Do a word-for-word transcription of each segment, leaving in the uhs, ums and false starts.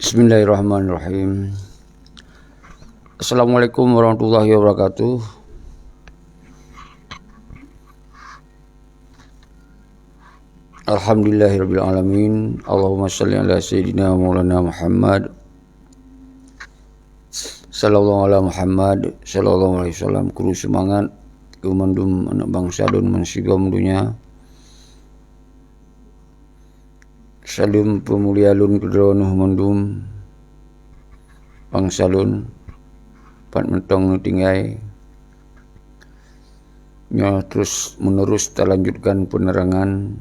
Bismillahirrahmanirrahim. Assalamualaikum warahmatullahi wabarakatuh. Alhamdulillahirabbil alamin. Allahumma shalli ala sayyidina maulana Muhammad. Sallallahu ala Muhammad, sallallahu alaihi wasallam. Kru seumangat keu mandum aneuk bansa lôn meusigom donya. Saleuem peumulia lôn keu droeneuh mandum bansa lôn, pat mantong neutinggai. Nyoe terus menerus talanjutkan penerangan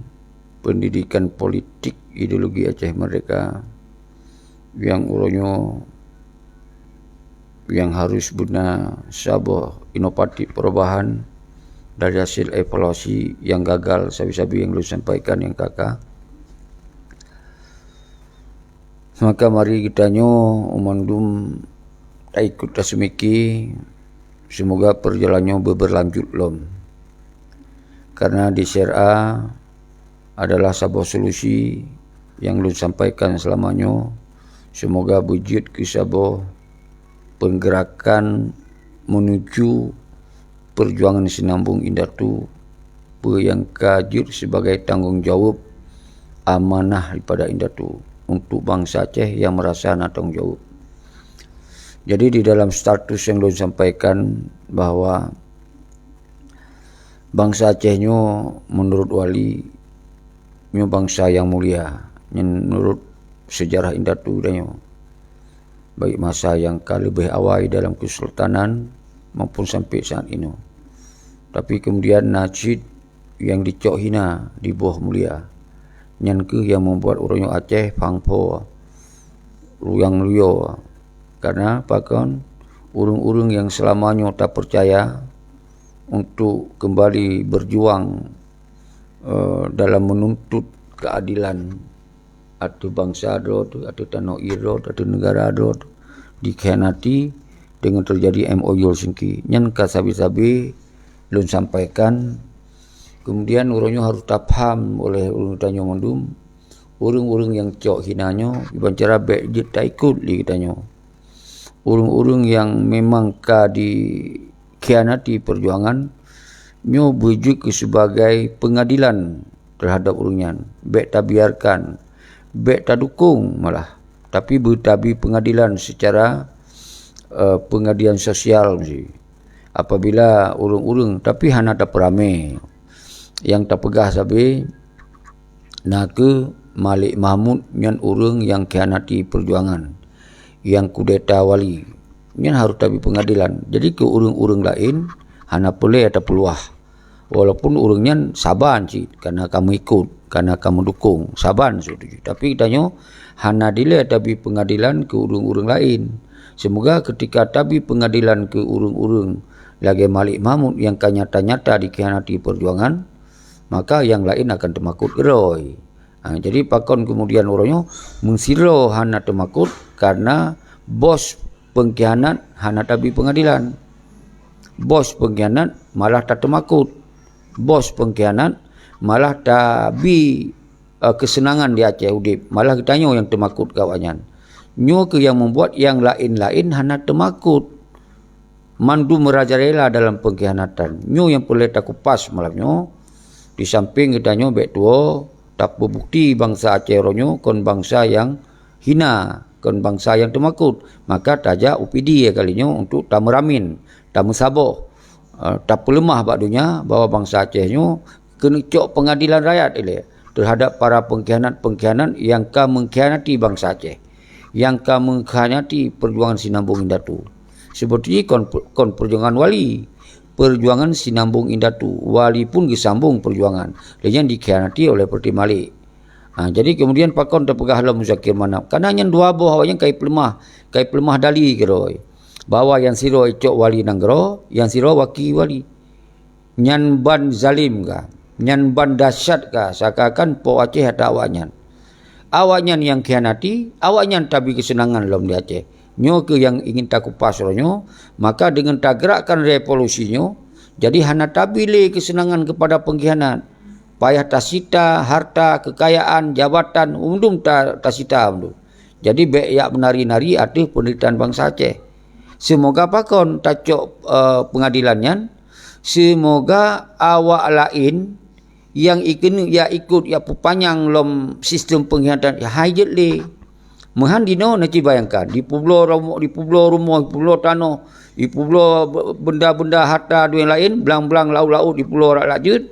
pendidikan politik ideologi Aceh Merdeka nyang uroe nyoe nyang harus beuna saboh inovatif perubahan dari hasil evaluasi nyang gagal sabe-sabe nyang lôn sampaikan nyang ka-ka. Maka mari geutanyoe mandum taikot taseumiki, seumoga peujalan nyoe beubeurlanjut lom. Karena di C R A adalah saboh solusi nyang lôn sampaikan seulama nyoe, seumoga beujeuet keu saboh peugerakan menuju peujuangan sinambong indatu, peue nyang ka jeuet sibagai tanggong jaweueb amanah daripada indatu untuk bansa Aceh nyang meurasa na tanggong jaweueb. Jadi di dalam status nyang lôn sampaikan bahwa bansa Aceh nyoe meunurot wali nyoe bansa nyang mulia, nyan meunurot seujarah indatu tanyoe. Baik masa nyang ka leubeh awai dalam keusultanan maupun sampai saat inoe. Tapi kemudian na cit nyang dicok hina di boh mulia. Nyan kheueh nyang membuat uroe nyoe Aceh phang pho, ruyang luyoe. Karena pakon ureuëng-ureuëng nyang seulama nyoe tapeucaya untuk kembali berjuang, eh, dalam menuntut keadilan ateueh bansa droe teuh, ateueh tanoh ie droe teuh, ateueh neugara droe teuh, dikhianati dengan terjadi M O U Helsinki. Nyan ka sabe-sabe lôn sampaikan. Kemudian uroe nyoe harôh tapham oleh ureuëng tanyoe mandum, ureuëng-ureuëng nyang cok hina nyoe, iban cara bék jeuet taikot lé geutanyoe. Ureuëng-ureuëng nyang memang ka dikhianati peujuangan nyoe beujeuet keu sibagai peungadilan teuhadap ureuëng nyan. Bék tabiarkan, bék tadukong malah, tapi beutabi peungadilan seucara, eh, peungadilan sosial meusti. Apabila ureuëng-ureuëng, tapi hana tapeuramé, nyang tapeugah sabe, na kheueh Malik Mahmud nyan ureuëng nyang khianati peujuangan, nyang kudeta wali. Nyan harôh tabi peungadilan. Jadi keu ureuëng-ureuëng laén hana peureulée tapeuluwah. Walaupun ureuëng nyan saban cit kana ka meuikot, kana ka meudukong, saban setuju. Tapi geutanyoe hana dilée tabi peungadilan keu ureuëng-ureuëng laén. Seumoga keutika tabi peungadilan keu ureuëng-ureuëng lagée Malik Mahmud nyang ka nyata-nyata dikhianati peujuangan, maka nyang laén akan teumakot keudroe. Ha, jadi pakon keumudian uroe nyoe meusidroe hana teumakot karena bos peungkhianat hana tabi peungadilan. Bos peungkhianat malah tateumakot. Bos peungkhianat malah tabi, eh, keuseunangan di Aceh udeb, malah geutanyoe nyang teumakot keu awaknyan. Nyoe kheueh nyang membuat nyang laén-laén hana teumakot. Mandum merajalela dalam peungkhianatan. Nyoe nyang peureulée takupas malam nyoe. Di samping geutanyoe bék tuwoe tapeubukti bansa Aceh uroe nyoe kon bansa nyang hina, kon bansa nyang teumakot, maka tajak u P D I kali nyoe untuk tameuramin, tameusaboh, eh, tapeuleumah bak donya bahwa bansa Aceh nyoe keuneuk cok peungadilan rakyat ilée teuhadap para peungkhianat-peungkhianat nyang ka meungkhianati bansa Aceh, nyang ka meungkhianati peujuangan sinambong indatu. Seubeutoe jih kon, kon peujuangan wali, peujuangan sinambong indatu. Wali pun geusambong peujuangan, lé nyan dikhianati oleh Partai Malik. Ha, jadi kemudian pakon teupeugah lom Muzakir Manaf? Karena nyan dua boh awaknyan kai peuleumah, kai peuleumah dali keudroe. Bahwa nyang sidroe cok wali nanggroe, nyang sidroe waki wali. Nyan ban zalim ka, nyan ban dahsyat ka, seakan-akan Po Aceh ata awaknyan. Awaknyan nyang khianati, awaknyan tabi keuseunangan lom di Aceh. Nyoe kheueh nyang ingin takupas uroe nyoe, maka deungon tagerakkan revolusi nyoe, jadi hana tabi lé keuseunangan keupada peungkhianat. Payah tasita harta, keukayaan, jabatan, undum ta-, tasita undum. Jadi bék yak meunari-nari ateueh peunderitahan bansa Aceh. Seumoga pakon tacok, eh, peungadilan nyan, seumoga awak laén nyang ikeuneuk ya ikot ya peupanyang lom sistem peungkhianatan hai jeuet lé. Meuhan dinoe na ci bayangkan, dipeubloe rumoh, dipeubloe rumoh, dipeubloe tanoh, dipeubloe be-, benda-benda harta dua laén, blang-blang laôt-laôt dipeubloe rakyat jeuet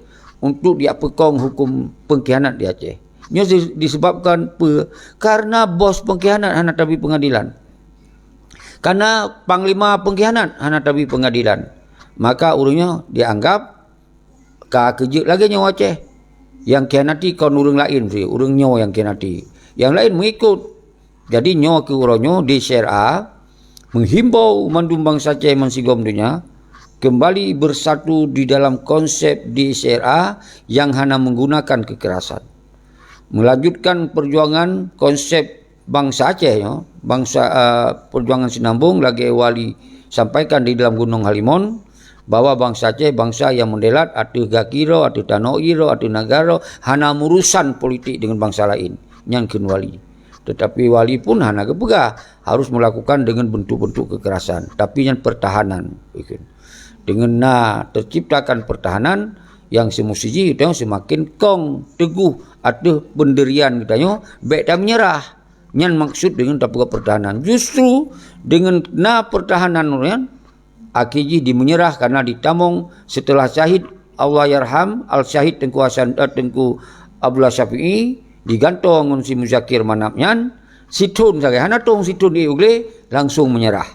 untuk dipeukong huköm peungkhianat di Aceh. Nyoe di-, disebabkan peue? Karena bos peungkhianat hana tabi peungadilan. Karena panglima peungkhianat hana tabi peungadilan. Maka ureuëng nyoe dianggap ka keujeuet lagée nyoe Aceh. Nyang khianati kon ureuëng laén, ureuëng nyoe nyang khianati. Nyang laén mengikut. Jadi nyoe keu uroe nyoe D C R A menghimbau mandum bansa Aceh meusigom donya kembali bersatu di dalam konsep D C R A yang hana menggunakan kekerasan. Melanjutkan perjuangan konsep bansa Aceh nyoe, bansa, eh, perjuangan Sinambong lagée wali sampaikan di dalam Gunong Halimon, bahwa bansa Aceh bansa yang mendelat ateueh gaki droe, ateueh tanoh ie droe, ateueh nagara droe, hana meurusan politik dengan bansa laén. Nyan kheun wali. Tetapi wali pun hana geupeugah harus melakukan dengan bentuk-bentuk kekerasan. Tapi nyan pertahanan. Dengan na terciptakan pertahanan yang semusi jih, geutanyoe semakin kong teguh ateueh pendirian geutanyoe, bék tamenyerah. Nyan maksud dengan tapeugah pertahanan. Justru dengan na pertahanan nyan, akhé jih dimenyerah karena ditamong setelah syahid Allahyarham Al-Syahid Teungku Hasan, eh, Teungku Abdullah Syafi'i digantoe ngon si Muzakir Manab nyan, sithon sagai, hana tong sithon di Uglé, langsung menyerah.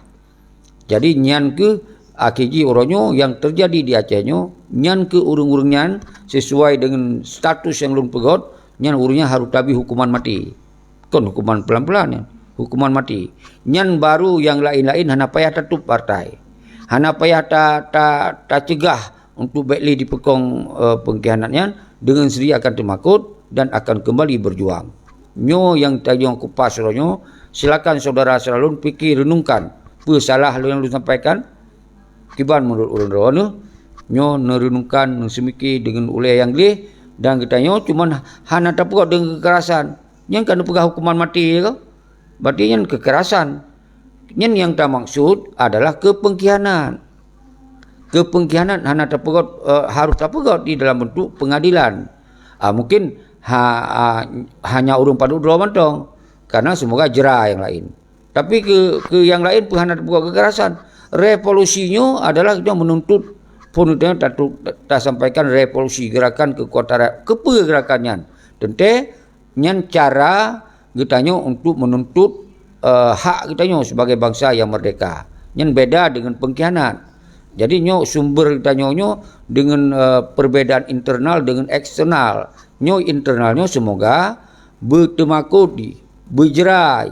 Jadi nyan keuh akhé jih uroe nyoe nyang teujadi di Aceh nyoe, nyan keuh ureuëng-ureuëng nyan sesuai dengan status nyang lôn peugöt, nyan ureuëng nyan harôh tabi huköman maté. Kon huköman pelan-pelan nyan, huköman maté. Nyan baru nyang laén-laén hana payah tatôb partai. Hana payah ta-, ta-, tacegah untuk bék lé dipeukong, eh, peungkhianat nyan dengan sendiri akan teumakot dan akan kembali berjuang. Nyoe nyang tajong kupas uroe nyoe, silakan saudara-saudara lôn pike renungkan peue salah lôn nyang lôn sampaikan. Kiban meunurot ureuëng droeneuh, nyoe neurenungkan, neuseumike deungon ulée nyang gleh, dan geutanyoe cuman hana tapeugöt deungon keukerasan. Nyan ka neupeugah huköman maté ka? Berarti nyan keukerasan. Nyan nyang tamaksud adalah keu peungkhianat. Keu peungkhianat hana tapeugöt, eh, harôh tapeugöt di dalam beuntuk peungadilan. Ah, mungken ha, ah, hanya ureuëng padub droe mantong, karena seumoga jra nyang laén. Tapi keu, keu nyang laén peue hana tapeugöt keukerasan. Revolusi nyoe adalah kita meununtut, phon geutanyoe tatu-, tasampaikan revolusi, gerakan keukuatan rakyat. Keupeue gerakan nyan? Teuntée nyan cara geutanyoe untuk meununtut, eh, hak geutanyoe sebagai bansa nyang merdeka. Nyan beda deungon peungkhianat. Jadi nyoe sumber geutanyoe nyoe deungon, eh, perbedaan internal deungon eksternal. Nyoe internal nyoe seumoga beuteumakot di, beujrai,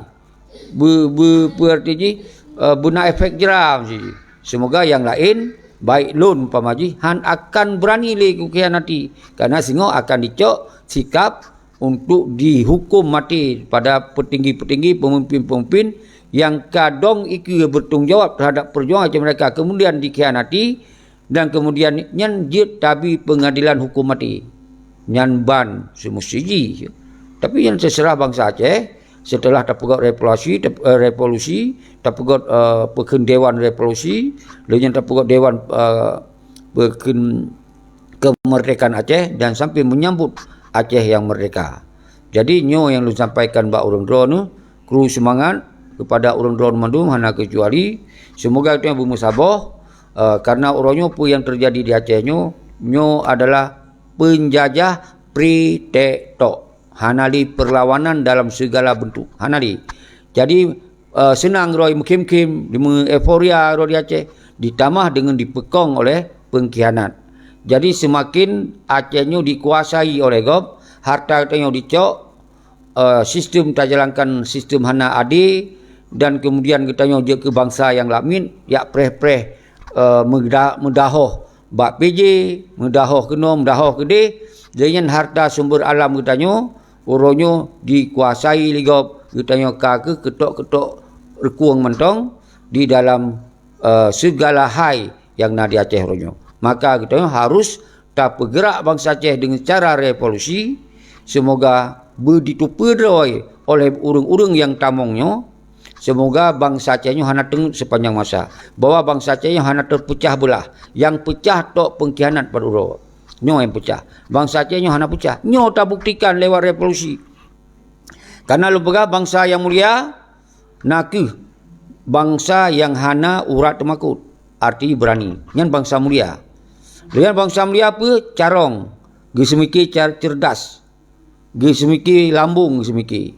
be-, be-, peue arti jih, eh, beuna efek jra siji. Seumoga nyang laén, baik lôn umpama jih, han akan beurani lé kukhianati, karena singoh akan dicok sikab untuk dihuköm maté pada peutinggi-peutinggi, peumimpin-peumimpin nyang ka dong ikeue beutanggung jawab teuhadap peujuangan mereka kemudian dikhianati, dan kemudian nyan jeuet tabi peungadilan huköm maté. Nyan ban seumusi jih. Tapi nyan teuseurah bansa Aceh, seuteulah tapeugöt revolusi, tap-, eh, revolusi, tapeugöt, eh, peukheun dewan revolusi, lheueh nyan tapeugöt dewan, eh, peukheun kemerdekaan Aceh dan sampai menyambut Aceh yang merdeka. Jadi nyoe nyang lôn sampaikan bak ureuëng droeneuh, kru seumangat keupada ureuëng droeneuh mandum hana keucuali. Seumoga geutanyoe beumeusaboh, eh, karena uroe nyoe peue nyang teujadi di Aceh nyoe, nyoe adalah peunjajah pre-tek-tok. Hana lé peurlawanan dalam seugala beuntuk. Hana lé. Jadi, eh, seunang droe meukhém-khém, dimeu-, euforia droe di Aceh, ditamah deungon dipeukong oleh peungkhianat. Jadi seumaken Aceh nyoe dikuasai oleh gob, harta geutanyoe dicok, eh, sistem tajalankan sistem hana adé, dan kemudian geutanyoe jeuet keu bansa nyang lamiet, jak preh-preh, eh, meuda-, meudahoh bak P J, meudahoh keunoe, meudahoh keudeh, deungon harta sumber alam geutanyoe, uroe nyoe dikuasai lé gob, geutanyoe ka keuh keutok-keutok reukueng mantong di dalam, eh, seugala hai nyang na di Aceh uroe nyoe. Maka geutanyoe harus tapeugeurak bansa Aceh deungon cara revolusi, seumoga beuditeupeue droe oleh ureuëng-ureuëng nyang tamong nyoe, seumoga bansa Aceh nyoe hana teungeut seupanjang masa, bahwa bansa Aceh nyoe hana teupeucah beulah, nyang peucah tok peungkhianat bak uroe. Nyoe nyang peucah. Bansa Aceh nyoe hana peucah. Nyoe tabuktikan lewat revolusi. Karena lôn peugah bansa nyang mulia na kheueh bansa nyang hana urat teumakot, arti beurani. Nyan bansa mulia. Nyan bansa mulia peue? Carông, geuseumiké car-, cerdas, geuseumiké lambông, geuseumiké.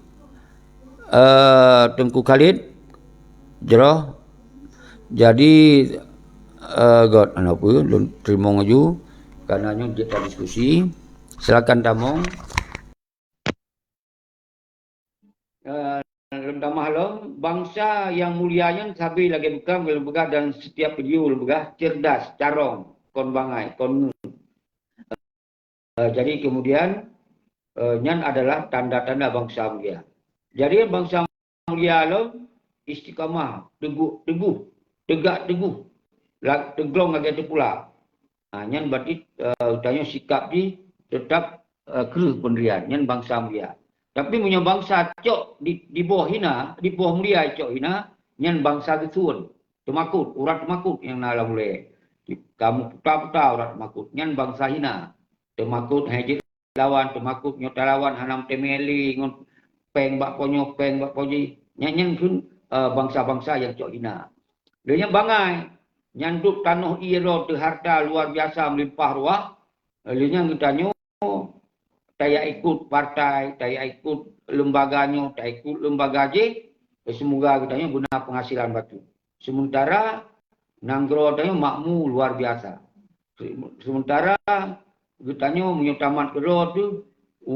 Eh, Teungku Khalid, jroh. Jadi, eh, göt, hana peue, lôn teurimong laju. Karena nyoe jeuet tadiskusi. Silakan tamong. Eh, lôn tamah lom, bansa nyang mulia nyan sabe lagée dukang lôn peugah dan setiap video lôn peugah, cerdas, carông, kon bangai, kon ngeut. Eh, jadi kemudian, eh, nyan adalah tanda-tanda bansa mulia. Jadi bansa mulia lom istiqamah, teguh, teguh, tegak teguh, la-, teuglong lagée teupula. Ha, nyan berarti, eh, tanyoe sikap jih tetap, eh, kreueh peundirian, nyan bansa mulia. Tapi meunyoe bansa cok di, di boh hina, di boh mulia cok hina, nyan bansa geusuon, teumakot, urat teumakot nyang na lam ulée. Kamoe puta-puta urat teumakot, nyan bansa hina. Teumakot hai jeuet lawan, teumakot nyoe talawan hana meuteumé lé ngon péng bak po nyoe, péng bak po jih. Nyan, nyan kheun, eh, bansa-bansa nyang cok hina. Lé nyan bangai, nyan dub tanoh ié droe teuh harta luar biasa meulimpah ruah. Lé nyan geutanyoe tajak ikot partai, tajak ikot lembaga nyoe, tajak ikot lembaga jih, seumoga geutanyoe beuna penghasilan bacut. Sementara nanggroe tanyoe makmu luar biasa. Sementara geutanyoe meunyoe tamat keudroe teuh,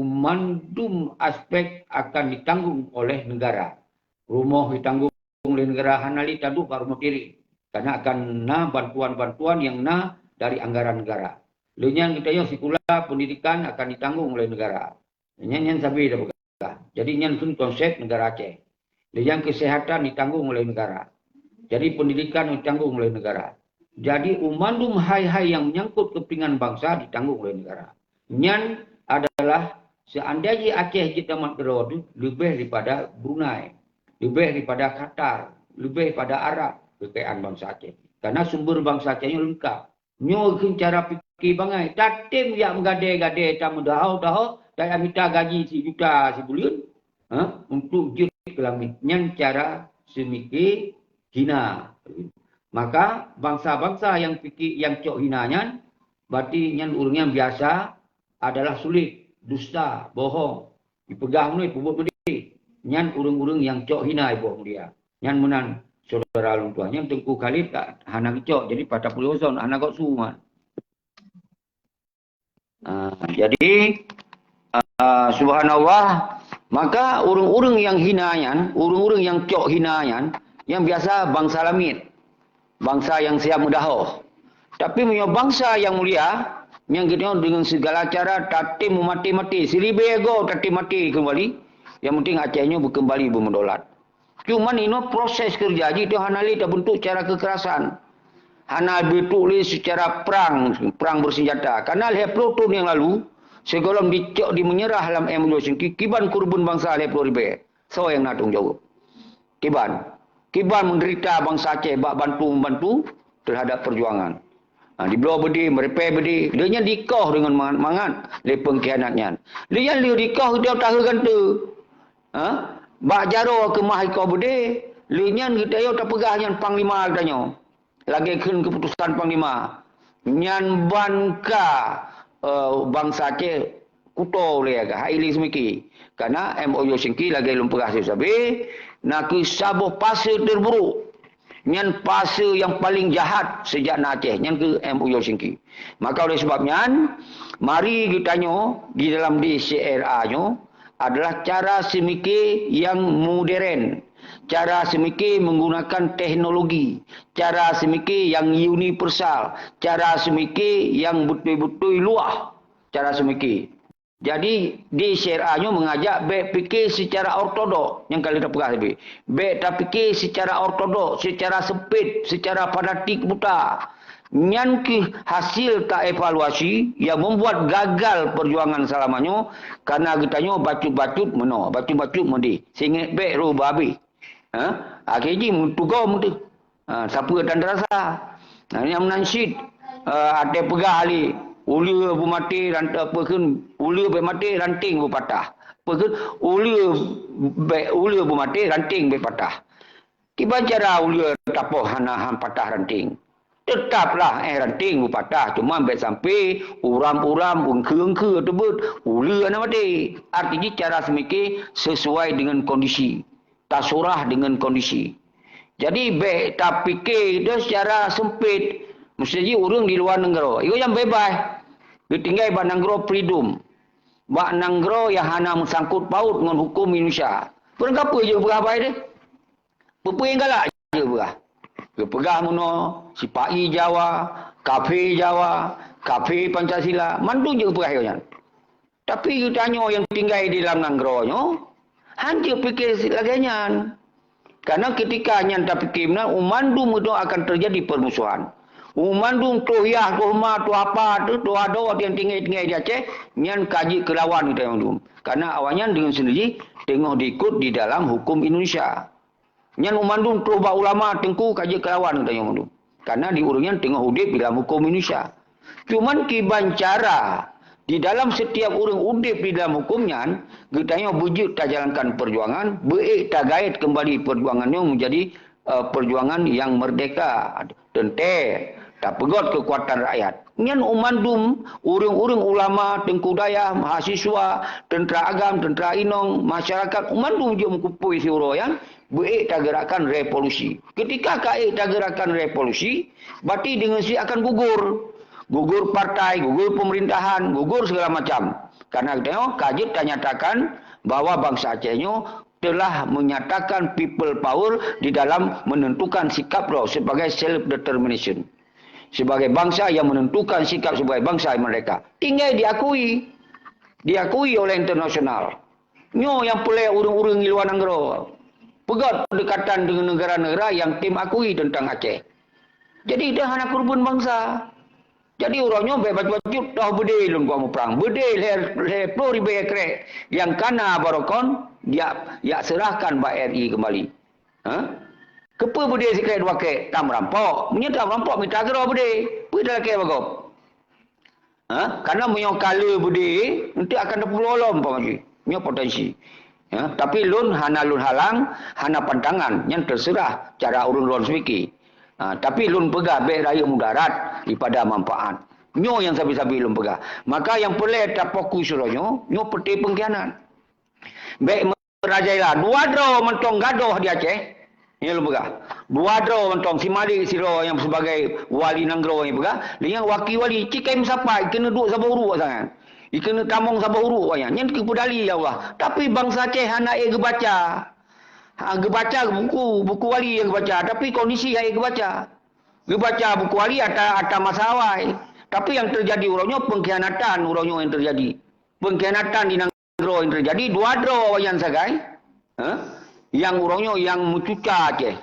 mandum aspek akan ditanggung oleh negara. Rumoh ditanggung lé negara, hana lé taduek bak rumoh tirék, karena akan na bantuan-bantuan nyang na dari anggaran negara. Lé nyan geutanyoe sikula, pendidikan akan ditanggung oleh negara. Nyan, nyan sabe tapeugah. Jadi nyan kheun konsep negara Aceh. Lé nyan kesehatan ditanggung oleh negara. Jadi pendidikan ditanggung oleh negara. Jadi mandum hai-hai nyang menyangkut kepentingan bansa ditanggung oleh negara. Nyan adalah seandai jih Aceh jeuet tamat keudroe teuh leubeh daripada Brunei, leubeh daripada Qatar, leubeh daripada Arab kekayaan bansa Aceh. Karena sumber bansa Aceh nyoe leungkap. Nyoe kheun cara pike bangai. Tatem jak meugadée-gadée, tameudaho-daho, tajak mita gaji sijuta sibuleuen, ha, untuk jeuet keu langét. Nyan cara seumike hina. Maka bansa-bansa nyang pike, nyang cok hina nyan, berarti nyan ureuëng nyang biasa adalah sulet, dusta, bohong. Jipeugah meunyoe, peubuet meudeh. Nyan ureuëng-ureuëng nyang cok hina iboh mulia. Nyan meunan, syedara lôn tuan. Nyan Teungku Khalid ka hana geucok, jadi patah puluh son, hana gok su man. Ah, jadi, ah, subhanallah, maka ureuëng-ureuëng nyang hina nyan, ureuëng-ureuëng nyang cok hina nyan, nyang biasa bansa lamiet. Bansa nyang siap meudaho. Tapi meunyoe bansa nyang mulia, nyang geutanyoe deungon sigala cara tatem meumaté-maté, siribée goe tatem maté keumbali, nyang penting Aceh nyoe beukeumbali beumeudolat. Cuman inoe proses keureuja jih tu hana lé tabeuntuk cara keukerasan. Hana beutôi lé seucara prang, prang beusenjata. Karena lhée ploh thon nyang lalu, sigohlom dicok dimeunyerah lam M U Singki, kiban keureubeuen bansa lhée ploh ribée. Soe nyang na tanggung jaweueb? Kiban. Kiban meudeurita bansa Aceh bak bantu-membantu teuhadap peujuangan. Ha, dibloe beudé, meuripée beudé. Lé nyan dikoh deungon mangat-mangat lé peungkhianat nyan. Lé nyan lheueh dikoh geutanyoe tahe gante. Ha? Bak jaroe keumah ikoh beudé, lé nyan geutanyoe tapeugah nyan panglima geutanyoe. Lagée kheun keuputosan panglima. Nyan ban ka, eh, bansa Aceh kuto lé ka, hai lé seumiki. Karena M O U Singki lagée lôn peugah sabe-sabe, na kheueh saboh pase terburuk. Nyan pase nyang paleng jahat sejak na Aceh, nyan kheueh M O U Singki. Maka oleh sebab nyan, mari geutanyoe di dalam D C R A nyoe adalah cara seumike nyang modern, cara seumike menggunakan teknologi, cara seumike nyang universal, cara seumike nyang beutôi-beutôi luwah cara seumike. Jadi, D C R A nyoe mengajak bék pike secara ortodok, nyang ka lheueh tapeugah tadi. Bék tapike secara ortodok, secara sempit, secara fanatik buta. Nyan keuh hasil ta evaluasi yang membuat gagal perjuangan selama nyoe, karena geutanyoe bacut-bacut meunoe, bacut-bacut meudeh. Singet bèk roh beuhabéh. Ha? Akhé jih meutugoe meuteuk. Ha, sapeue tan teurasa. Ha, nyang meunan cit, eh, até peugah lé, uleue beumaté ran-, apa kheun, uleue bèk maté, ranting beupatah. Apa kheun, uleue bèk, uleue beumaté, ranting bèk patah. Kiban cara uleue tapoh hana han patah ranting. Teutaplah, eh, ranting beupatah, cuma bèk sampai uram-uram, eungkeu-eungkeu teubeut, uleue hana maté. Arti jih cara seumike sesuai dengan kondisi. Tasurah dengan kondisi. Jadi, bèk tapike itu secara sempit. Mesti jih ureueng di luar nanggroe. Igo nyang bebas. Geutinggai bak nanggroe freedom. Bak nanggroe nyang hana meusangkut paut ngon huköm Indonesia. Peureueng kapeue jeuet peugah haba deh? Peue-peue nyang galak jeuet peugah. Geupeugah meunoe, sipa-i Jawa, kafé Jawa, kafé Pancasila, mandum jeuet peugah nyan. Tapi geutanyoe nyang tinggai di dalam nanggroe nyoe, han jeuet pike lagèe nyan. Karena ketika nyan tapike meunan, u mandum itu akan terjadi permusuhan. U mandum troh yah, troh ma, troh apa, troh adoe nyang tinggai-tinggai di Aceh, nyan ka jeuet keu lawan geutanyoe mandum. Karena awaknyan dengan sendiri teungoh diikut di dalam huköm Indonesia. Nyan u mandum troh bak ulama teungku ka jeuet keu lawan geutanyoe mandum. Karena di ureueng nyan teungoh udép di dalam huköm Indonesia. Cuman kiban cara di dalam setiap ureueng udép di dalam huköm nyan, geutanyoe beujeuet tajalankan perjuangan, beuék tagaét kembali perjuangan nyoe menjadi, eh, perjuangan yang merdeka. Teuntèe, tapeugot keukuatan rakyat. Nyan u mandum ureueng-ureueng ulama, teungku dayah, mahasiswa, teuntra agam, teuntra inong, masyarakat, u mandum jeuet meukumpôi siuroe nyan, beuék tageurakkan revolusi. Ketika ka ék tageurakkan revolusi, berarti deungon si akan gugur. Gugur partai, gugur pemerintahan, gugur segala macam. Karena geutanyoe ka jeuet tanyatakan bahwa bansa Aceh nyoe telah menyatakan people power di dalam menentukan sikap droe sebagai self determination. Sebagai bangsa yang menentukan sikap sebagai bangsa merdeka. Tinggai diakui. Diakui oleh internasional. Nyoe nyang peureulèe ureueng-ureueng di luwa nanggroe. Peugöt peudekatan deungon neugara-neugara nyang tem akui teuntang Aceh. Jadi, dah hana keureubeuen bansa. Jadi, uroe nyoe bèk bacut-bacut, toh beudé lôn kuat muprang. Beudé lhèe, lhèe ploh ribèe krèk nyang ka na baroe kon, jak, jak seurahkan bak R I keumbali. Ha? Keupeue beudé sikrèk dua krèk? Tameurampok. Meunyoe tameurampok, mita keudroe beudé. Peue talakèe bak gob? Ha? Karena meunyoe ka le beudé, eunteuk akan teupeubuet lom, Pak Maji. Nyoe potensi. Ya, tapi lôn hana lôn halang, hana pantangan. Nyan teuseurah cara ureueng droe seupike. Ha, tapi lôn peugah bèk rayeuk mudarat daripada manfaat. Nyoe nyang sabe-sabe lôn peugah. Maka nyang peureulèe tafokus uroe nyoe, nyoe peuté peungkhianat. Bèk merajalela. Dua droe mantong gadoh di Aceh. Nyoe lôn peugah. Dua droe mantong, si Malik sidroe nyang sebagai wali nanggroe nyang peugah, lé nyang wakil wali, cit ka meusapat, keuneuk duek saboh uruek awaknyan. Keuneuk tamong saboh uruek awaknyan. Nyan keuh peudali ya Allah. Tapi bansa Aceh hana ék geubaca. Ha, geubaca buku, buku wali nyang geubaca, tapi kondisi hana ék geubaca. Geubaca buku wali ata, ata masa awai. Tapi nyang teujadi uroe nyoe peungkhianatan uroe nyoe nyang teujadi. Peungkhianatan di nanggroe nyang teujadi, dua droe awaknyan sagai. Ha? Nyang uroe nyoe nyang meucuca Aceh.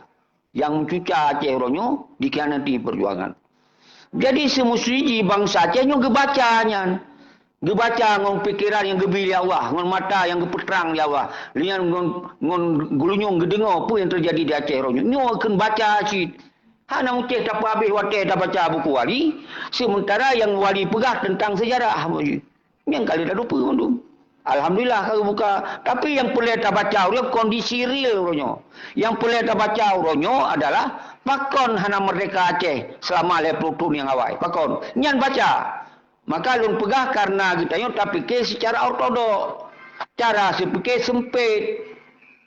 Nyang meucuca Aceh uroe nyoe dikhianati peujuangan. Jadi, seumusti jih bansa Aceh nyoe geubaca nyan. Geubaca ngon pikeran nyang geubi lé Allah, ngon mata nyang geupeutrang lé Allah, lé nyan ngon, ngon geulinyueng geudeungoe peue nyang teujadi di Aceh uroe nyoe. Nyoe kheun baca cit. Hana mungken tapeuhabéh watèe tabaca buku wali, seumeuntara nyang wali peugah teuntang seujarah. Nyang ka lheueh tateupeue mandum. Alhamdulillah ka geubuka. Tapi nyang peureulèe tabaca uroe nyoe kondisi real uroe nyoe. Nyang peureulèe tabaca uroe nyoe adalah pakon hana meurdeka Aceh seulama lhèe ploh thon nyang awai. Pakon? Nyan baca. Maka lôn peugah kareuna geutanyoe tapike seucara ortodok. Cara seupike seumpet.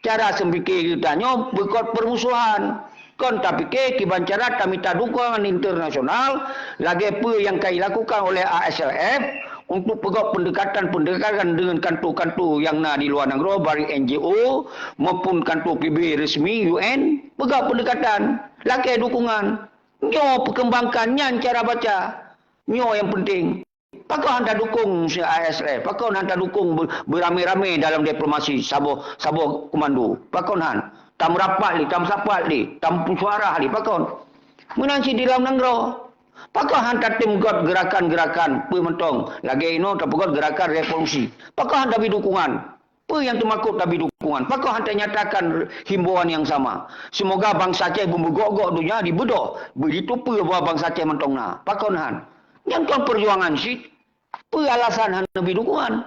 Cara seupike geutanyoe beukot peurmusohan. Kon tapike kiban cara tamita dukungan internasional lagèe peue nyang ka jilakukan oleh A S L F untuk peugöt peundekatan-peundekatan deungon kanto-kanto nyang na di luwa nanggroe, baik N G O maupun kanto P B resmi U N, peugöt peundekatan, lakèe dukungan. Nyoe peukeumbangkan nyan cara baca. Nyoe nyang peunteng. Pakon han tadukong si A S L F? Pakon han tadukong be-, beuramé-ramé dalam diplomasi saboh, saboh komando? Pakon han? Tameurapat lé, tameusapat lé, tameusuara lé, pakon? Meunan cit di dalam nanggroe. Pakon han tatem göt geurakan-geurakan peue mantong lagée inoe tapeugöt geurakan revolusi? Pakon han tabri dukungan? Peue nyang teumakot tabri dukungan? Pakon han tanyatakan himbauan nyang sama? Seumoga bansa Aceh beumeugok-gok donya dibeudôh, beujiteupeue bahwa bansa Aceh mantong na. Pakon han? Nyan kon peujuangan cit. Peue alasan hana bri dukungan?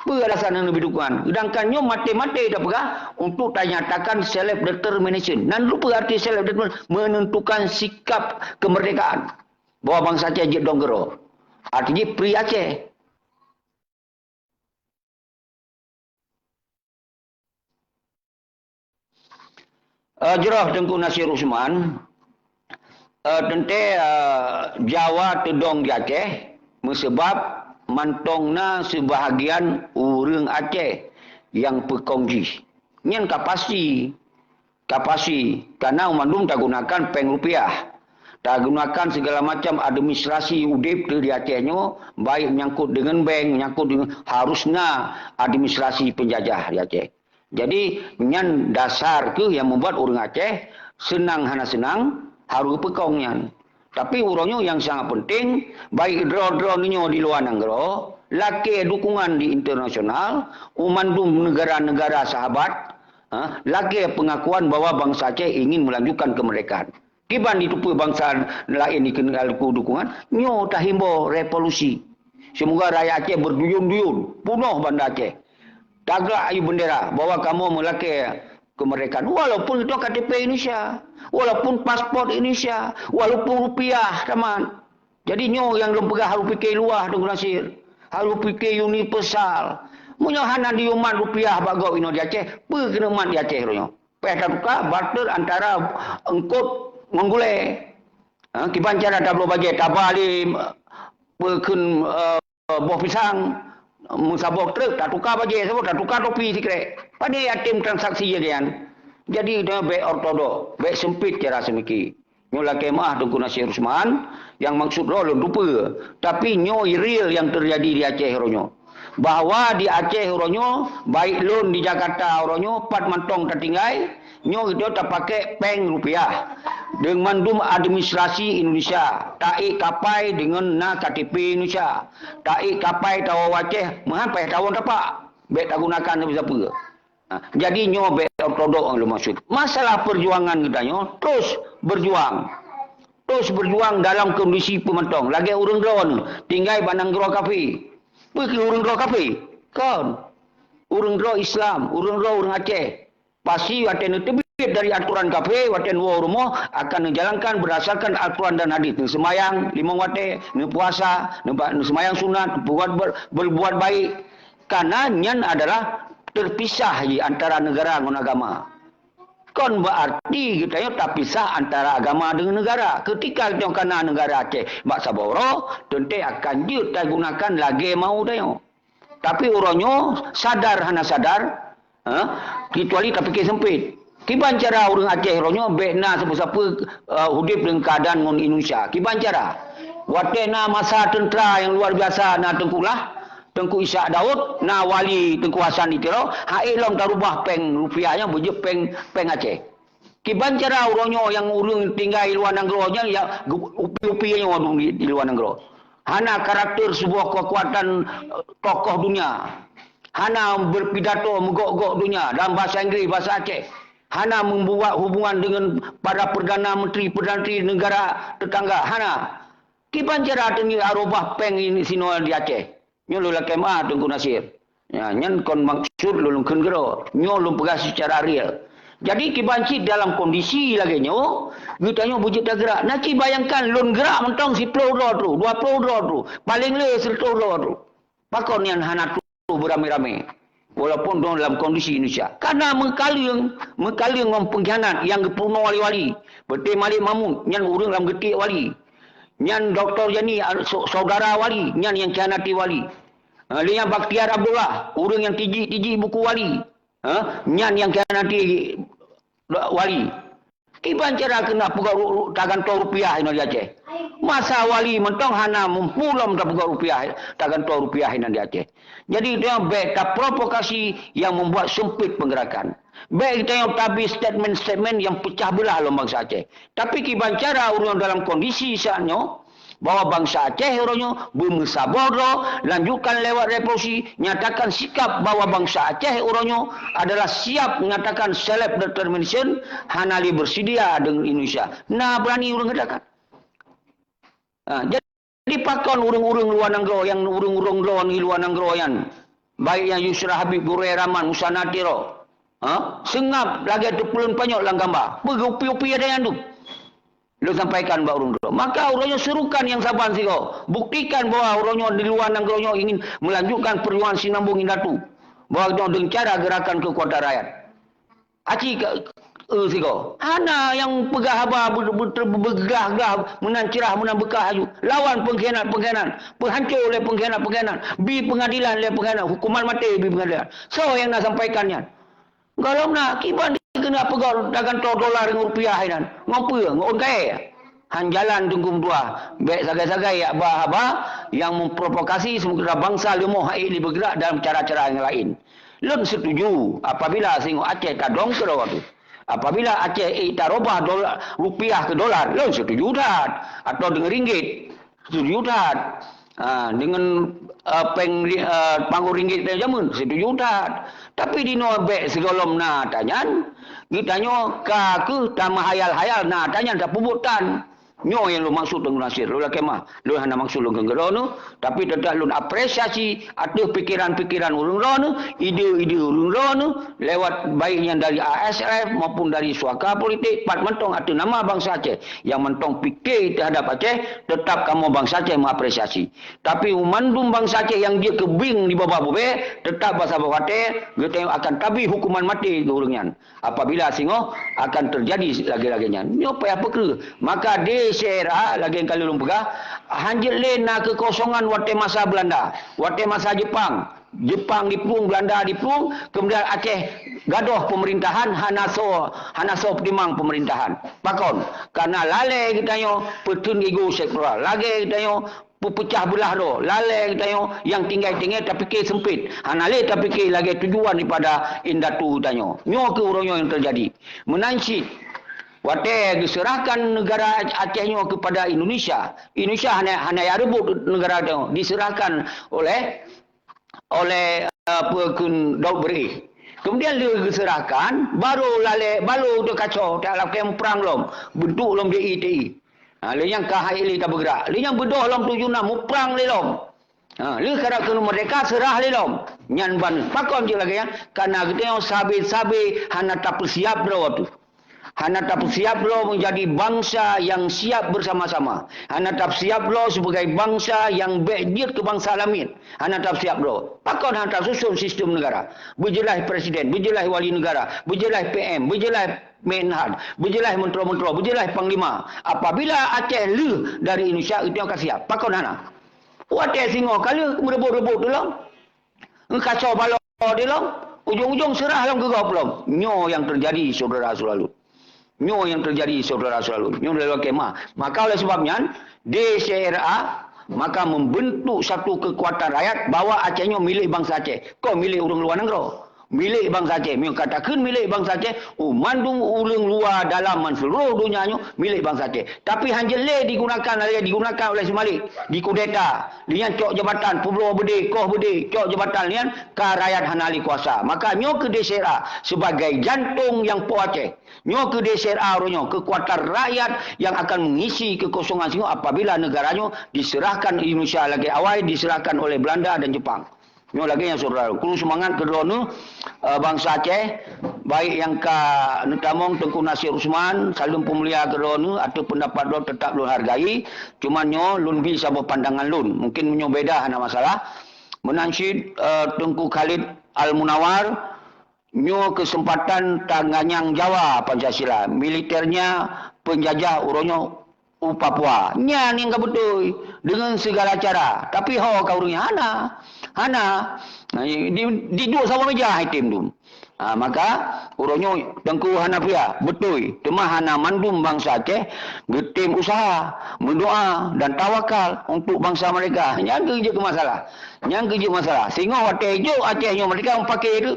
Peue alasan hana bri dukungan? Sedangkan nyoe maté-maté tapeugah untuk tanyatakan self determination. Nan peue arti self determination? Menentukan sikap kemerdekaan. Bahwa bansa Aceh jeuet dong keudroe. Arti jih Free Aceh. Eh, jroh Teungku Nasir Usman, eh, teuntée, eh, Jawa teudong di Aceh, meusabab mantong na seubahagian ureuëng Aceh nyang peukong jih. Nyan ka pasti, ka pasti, kareuna mandum tagunakan péng rupiah. Tagunakan segala macam administrasi udeb teu di Aceh nyoe, baik menyangkut dengan bank, menyangkut dengan, harus na administrasi penjajah di Aceh. Jadi, nyan dasar keuh nyang membuat ureuëng Aceh seunang hana seunang harus peukong nyan. Tapi uroe nyoe nyang sangat penting, baik droe-droe nyoe di luwa nanggroe, lakée dukungan di internasional, u mandum negara-negara sahabat, ha, lakée pengakuan bahwa bansa Aceh ingin melanjutkan kemerdekaan. Kiban jiteupeue bansa laén dikeue dukungan, nyoe tahimbau revolusi. Seumoga rakyat Aceh berduyun-duyun, punoh Banda Aceh. Tagak ayue bendera bahwa kamoe meulakée kemerdekaan. Walaupun itu K T P Indonesia, walaupun paspor Indonesia, walaupun rupiah tamat. Jadi nyoe nyang lôn peugah harus pike luwah Teungku Nasir. Harus pike universal. Meunyoe hana diumat rupiah bak gob inoe di Aceh, peue keuneuk mat di Aceh uroe nyoe? Péh tatuka barter antara eungkot ngon gulée. Ha, kiban cara tabloe bajée, taba lé, eh, peukheun, eh, boh pisang, meusaboh treuk, tatuka bajée saboh, tatuka topi sikrek. Pane yatim transaksi lagée nyan. Jadi, nyoe bék ortodok, bék seumpit cara seumiki. Nyoe lakée meuah Teungku Nasir Usman, nyang maksud droe lôn tupeue. Tapi nyoe real nyang teujadi di Aceh uroe nyoe. Bahwa di Aceh uroe nyoe, baik lôn di Jakarta uroe nyoe, pat mantong tatinggai, nyoe geutanyoe tapakée péng rupiah. Deungon mandum administrasi Indonesia, taék kapai deungon na K T P Indonesia, taék kapai tawoe u Aceh, meuhan payah tawon tapak. Bék tagunakan sapeue-sapeue. Ha, jadi nyoe bék ortodok nyang lôn maksud. Masalah peujuangan geutanyoe, terus berjuang. Terus berjuang dalam kondisi peue mantong. Lagée ureuëng droeneuh, tinggai bak nanggroe kafé. Peue keuh ureuëng droe kafé? Kon. Ureuëng droe Islam, ureuëng droe ureuëng Aceh. Pasti watée neuteubiet dari aturan kafé, watée neuwoe rumoh akan neujalankan berdasarkan aturan dan hadis. Neuseumayang limong watée, neupuasa, neuba-, neuseumayang sunat, berbuat ber-, berbuat baik. Karena nyan adalah terpisah ji antara negara ngon agama. Kon berarti geutanyoe tapisah antara agama dengan negara. Ketika geutanyoe kana negara Aceh bak saboh uroe, teuntée akan jeuet tagunakan lagée mau tanyoe. Tapi uroe nyoe sadar hana sadar, ha, kecuali tapike sempit. Kiban cara ureuëng Aceh uroe nyoe bék na sapeue-sapeue, eh, udeb deungon keadaan ngon Indonesia. Kiban cara? Watée na masa teuntera nyang luar biasa na Teungku Lah, Teungku Ishak Daud, na wali Teungku Hasan di Tiro, hai lom tarubah péng rupiah nyan beujeuet péng, péng Aceh. Kiban cara uroe nyoe nyang ureuëng tinggai luwa nanggroe nyan ya ge-, upi-upi nyoe di, di luwa nanggroe. Hana karakter sebuah kekuatan, eh, tokoh dunia. Hana berpidato meugok-gok dunia dalam bahasa Inggris, bahasa Aceh. Hana membuat hubungan dengan para perdana menteri, perdana menteri negara tetangga. Hana. Kiban cara teungoh arubah péng ini sinoe di Aceh. Nyoe lôn lakée meuah Teungku Nasir. Ya, nyan kon maksud lôn kheun keudroe. Nyoe lôn peugah secara real. Jadi kiban cit dalam kondisi lagée nyoe, geutanyoe beujeuet tageurak. Na ci bayangkan lôn geurak mantong siplôh droe tu, dua plôh droe tu, paleng le sireutoh droe tu. Pakon nyan hana troh beurame-rame? Walaupun dalam kondisi Indonesia. Karena meukaleueng, meukaleueng ngon peungkhianat nyang geupeurunoe lé wali. Beutôi Malik Mahmud, nyan ureuëng lam geutiek wali. Nyan Doktor Yani, a, sau-, saudara wali, nyan nyang khianati wali. Ha, lé nyan Bakhtiar Abdullah, ureuëng nyang tijik-tijik buku wali. Ha, nyan nyang khianati wali. Kiban cara keuneuk peugah ru-, ru-, tagantoe rupiah inan di Aceh. Masa wali mantong hana mampu lom tapeugah rupiah, tagantoe rupiah inan di Aceh. Jadi, dia bék taprovokasi yang membuat sempit pergerakan. Bék geutanyoe tabri statement-statement yang pecah belah lom bansa Aceh. Tapi kiban cara ureuëng dalam kondisi saat nyoe, bahwa bansa Aceh uroe nyoe beumeusaboh droe, lanjutkan lewat revolusi, nyatakan sikap bahwa bansa Aceh uroe nyoe adalah siap menyatakan self determination, hana lé bersedia dengan Indonesia. Na berani ureuëng katakan. Ha, jadi pakon ureuëng-ureuëng luwa nanggroe nyang ureuëng-ureuëng droe di luwa nanggroe nyan, baik nyang Yusra Habib, Gurée Rahman, Musa Natiro, ha, seungab lagée teupeulon panyöt lam gamba. Peugeupi-upi ada nyang dum. Lôn sampaikan bak ureuëng droe. Maka ureuëng nyoe serukan nyang saban sigoe. Buktikan bahwa ureuëng nyoe di luwa nanggroe nyoe ingin melanjutkan perjuangan sinambong indatu. Bahwa nyoe dengan cara gerakan kekuatan rakyat. Aci ka, eh, sigoe. Hana nyang peugah haba be-, be-, beugah-gah meunan cerah meunan beukah aju. Lawan pengkhianat-pengkhianat. Peuhanco lé pengkhianat-pengkhianat. Bi pengadilan lé pengkhianat. Hukuman maté bi pengadilan. Soe nyang na sampaikan nyan? Gohlom na, kiban dikeue na peugah dagang to dolar ngon rupiah inan. Ngon peue? Ngon ôn kayée. Han jalan Teungku meutuah. Bék sagai-sagai yak ba haba nyang memprovokasi seumeutoda bansa leumoh hai lé beugerak dalam cara-cara nyang laén. Lôn setuju apabila singoh Aceh tadong keudroe teuh. Apabila Aceh ék tarubah dola-, rupiah keu dolar, lôn setuju that. Atau deungon ringgit. Setuju that. Ha, deungon, eh, péng ri-, eh, panggong ringgit péng jameun, setuju that. Tapi dinoe bék sigohlom na tanyan, geutanyoe ka kheueh tameuhayal-hayal na tanyan tapeubuet tan. Nyoe nyang lôn maksud Teungku Nasir, lôn lakée meu'ah. Lôn hana maksud lôn keu droeneuh, tapi teutap lôn apresiasi ateueh pikeran-pikeran ureuëng droeneuh, ide-ide ureuëng droeneuh, lewat baik nyang dari A S F maupun dari suaka politik, pat mantong ateueh nama bansa Aceh. Nyang mantong pike teuhadap Aceh, teutap kamoe bansa Aceh mengapresiasi. Tapi mandum bansa Aceh nyang jeuet keu bieng di babah bubée, teutap basa bak watée, geutanyoe akan tabri hukuman maté keu ureuëng nyan. Apabila singoh akan teujadi lagée-lagée nyan. Nyoe payah peukreueh. Maka di C R A, lagée nyang ka lôn peugah, hanjeuet lé na keukosongan watée masa Beulanda, watée masa Jeupang. Jeupang diplueng, Beulanda diplueng, keumudian Aceh gadôh peumeurintahan, hana soe, hana soe peutimang peumeurintahan. Pakon? Kareuna lalée geutanyoe peuteun ego sektoral, lalée geutanyoe peupeucah beulah droe, lalée geutanyoe nyang tinggai-tinggai tapike seumpet, hana lé tapike lagée tujuan daripada indatu geutanyoe. Nyoe keuh uroe nyoe nyang teujadi. Meunan cit, watée geuseurahkan neugara Aceh nyoe keupada Indonesia, Indonesia hana, hana jak reubot neugara geutanyoe, diseurahkan oleh oleh, eh, peue kheun Daud Breh. Kemudian lheueh geuseurahkan, baru lalée, baru teukaco, tak lakée muprang lom, beudôk lom di I T I. Ha, lheueh nyan ka hai lé tabeugrak. Lheueh nyan beudôh lom tujoh nam muprang lé lom. Ha, lheueh ka keuneuk merdeka seurah lé lom. Nyan ban pakon jeuet lagée nyan, kareuna geutanyoe sabe-sabe hana tapeusiab droe teuh. Hana tapeusiab droe meunjadi bansa nyang siab beusama-sama. Hana tapeusiab droe sibagai bansa nyang bék jeuet keu bansa lamiet. Hana tapeusiab droe. Pakon hana tasuson sistem neugara? Beujeulaih presiden, beujeulaih wali neugara, beujeulaih P M, beujeulaih Menhan, beujeulaih menteri-menteri, beujeulaih panglima. Apabila Aceh lheueh dari Indonesia, itu nyang ka siab. Pakon hana? Watée singoh ka lheueh meureubot-reubot tulông. Ngeukaco baloe dilom, ujong-ujong seurah lom keu gob lom. Nyoe nyang teujadi, syedara seulalu. Nyoe nyang teujadi, syedara seulalu. Nyoe lôn lakée meu'ah. Maka oleh sebab nyan, di C R A maka membentuk satu kekuatan rakyat bahwa Aceh nyoe milék bansa Aceh, kon milék ureuëng luwa nanggroe. Milék bansa Aceh. Meunyoe ka takheun milék bansa Aceh, oh, mandum ureuëng luwa dalam man seuluruh donya nyoe milék bansa Aceh. Tapi hanjeuet lé digunakan, lagée digunakan oleh si Malik, dikudeta. Lheueh nyan cok jabatan, peubloe beudé, koh beudé, cok jabatan, lheueh nyan ka rakyat hana lé kuasa. Maka nyoe keuh di C R A sebagai jantong nyang po Aceh. Nyoe keuh di C R A uroe nyoe, kekuatan rakyat yang akan mengisi kekosongan singoh apabila negara nyoe diserahkan Indonesia lagée awai diserahkan oleh Belanda dan Jepang. Nyoe lagée nyan syedara. Kru seumangat keu droeneuh, eh, bansa Aceh, baik nyang ka neutamong Teungku Nasir Usman, saleuem peumulia keu droeneuh, ateueh peundapat droe teutap lôn hargai. Cuma nyoe lôn bi saboh pandangan lôn. Mungkin meunyoe beda hana masalah. Meunan cit, eh, Teungku Khalid Al-Munawar, nyoe keuseumpatan tanganyang Jawa Pancasila. Militernya penjajah uroe nyoe u Papua. Nyan nyang ka beutôi deungon segala cara. Tapi ho ka ureuëng nyan hana. Hana. Nah, di, di duek saboh meja hai tem tu. Ha, maka uroe nyoe Teungku Hanafiah beutôi. Teuma hana mandum bansa Aceh geutem usaha, meudoa dan tawakal untuk bansa mereka. Nyan keuh jeuet keu masalah. Nyan keuh jeuet masalah. Singoh watée jok Aceh nyoe merdeka meupaké tu.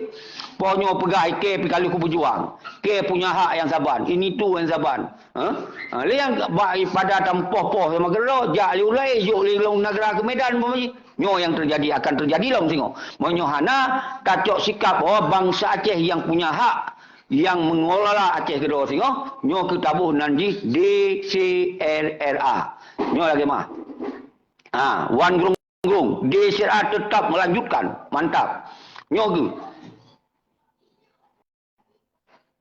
Po nyoe peugah ikei pih ka lheueh kupeujuang. Kei punya hak nyang saban. Ini tu nyang saban. Ha? Ha, lé nyang bak pada tameupoh-poh sama keudroe, jak lé ulèe, jok lé lôn neugara keu Medan, umpama jih. Nyoe nyang teujadi, akan teujadi lom singoh. Meunyoe hana tacok sikap, oh, bansa Aceh nyang punya hak, nyang mengelola Aceh keudroe singoh, nyoe keu taboh nan jih D C R R A. Nyoe lagèe mah. Ha, wan grong-grong, D C R A tetap melanjutkan. Mantap. Nyoe geuh.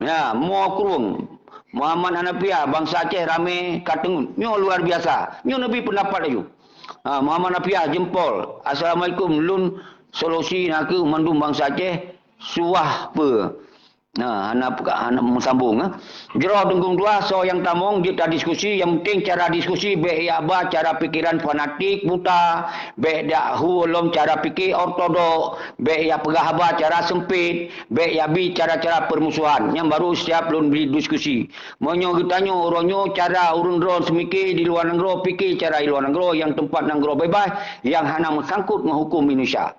Ya, Mo Krueng. Muhammad Hanafiah, bansa Aceh ramé ka teungeut. Nyoe luar biasa. Nyoe neubi pendapat laju. Ha, Muhammad Hanafiah, jempol. Assalamualaikum, lôn solusi nakeuh mandum bansa Aceh suah peue. Nah, hana, hana meusambong, eh. Jroh Teungku Dua, soe nyang tamong jeuet tadiskusi, nyang penting cara diskusi, bèk jak ba cara pikiran fanatik buta, bèk jak hu lom cara pikir ortodok, bèk jak peugah haba cara sempit, bèk jak bi cara-cara permusuhan. Nyan baru siap lôn bri diskusi. Meunyoe geutanyoe uroe nyoe cara ureueng droe seumike di luwa nanggroe, pike cara di luwa nanggroe, nyang teumpat nanggroe beubaih, nyang hana meusangkot ngon huköm Indonesia.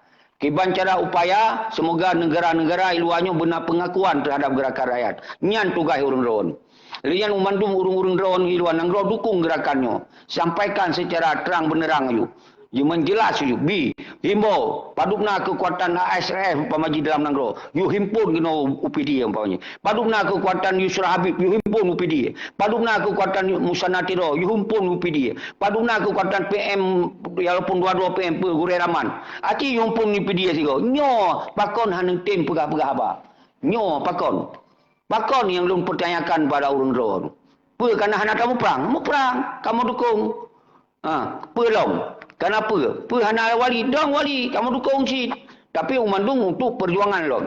Kiban cara upaya, seumoga neugara-neugara i luwa nyoe beuna peungakuan teuhadap geurakan rakyat. Nyan tugaih ureueng droe. Lé nyan mandum ureueng-ureueng droe i luwa nanggroe dukong geurakan nyoe. Sampaikan seucara trang beuneurang laju. Jeuet meujeulaih laju. Bi, himbau, padub na keukuatan A S R F umpama jih dalam nanggroe. Yue himpon keunoe U P D umpama jih. Padub na keukuatan Yusra Habib, yue himpon U P D. Padub na keukuatan Musanna Tiro, yue himpon U P D. Padub na keukuatan P M, walaupun dua-dua P M, peue Gurèe Rahman. Aci yue himpon U P D sigoe. Nyoe pakon hana tem peugah-peugah haba. Nyoe pakon. Pakon nyang lôn peutanyakan bak ureueng droe. Peue kana hana tamuprang? Muprang, kamoe dukong. Ha, peue lom? Kana peue? Peue hana wali? Dong wali, kamoe dukong cit. Tapi mandum untuk perjuangan lom.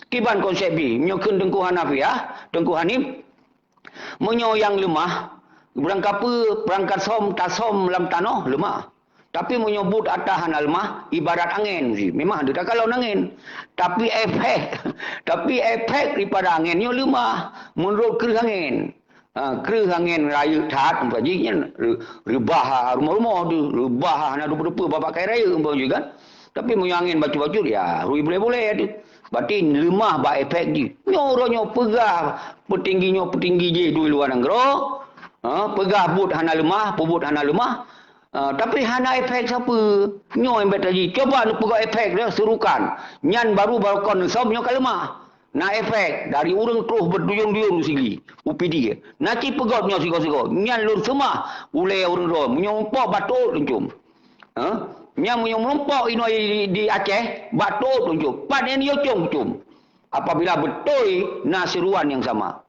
Kiban konsep jih, nyoe kheun Teungku Hanafiah, Teungku Hanif, meunyoe nyang leumah, beurangkapeue, beurangkat som, tasom lam tanoh, leumah. Tapi meunyoe buet ata hana leumah, ibarat angén jih. Memang ada takalon angén. Tapi efek, tapi efek daripada angén nyoe leumah, meunurot kreueh angén. Ha, kreueh angén rayeuk that, umpama jih nyan re-, reubah rumoh-rumoh tu, reubah hana dupeue-dupeue babah kayèe rayeuk umpama jih kan. Tapi meunyoe angén bacut-bacut, ya, rui bulèe-bulèe tu. Berarti leumah bak efek jih. Nyoe uroe nyoe peugah peutinggi nyoe peutinggi jih di luwa nanggroe. Ha, peugah buet hana leumah, peubuet hana leumah. Ha, tapi hana efek sapeue. Nyoe nyang bèk taji. Coba neupeugah efek dia serukan. Nyan baru, baru kon neusom nyoe ka leumah. Na efek dari ureueng troh beuduyun-duyun sigi, U P D. Na cit peugöt nyoe sigoe-sigoe. Nyan lôn seumah ulèe ureueng droe. Meunyoe meurumpok bak tôt lôn com. Ha? Nyan meunyoe meurumpok inoe di, di Aceh, bak tôt lôn com. Pat nyan yue com, com. Apabila beutôi na seruan nyang sama.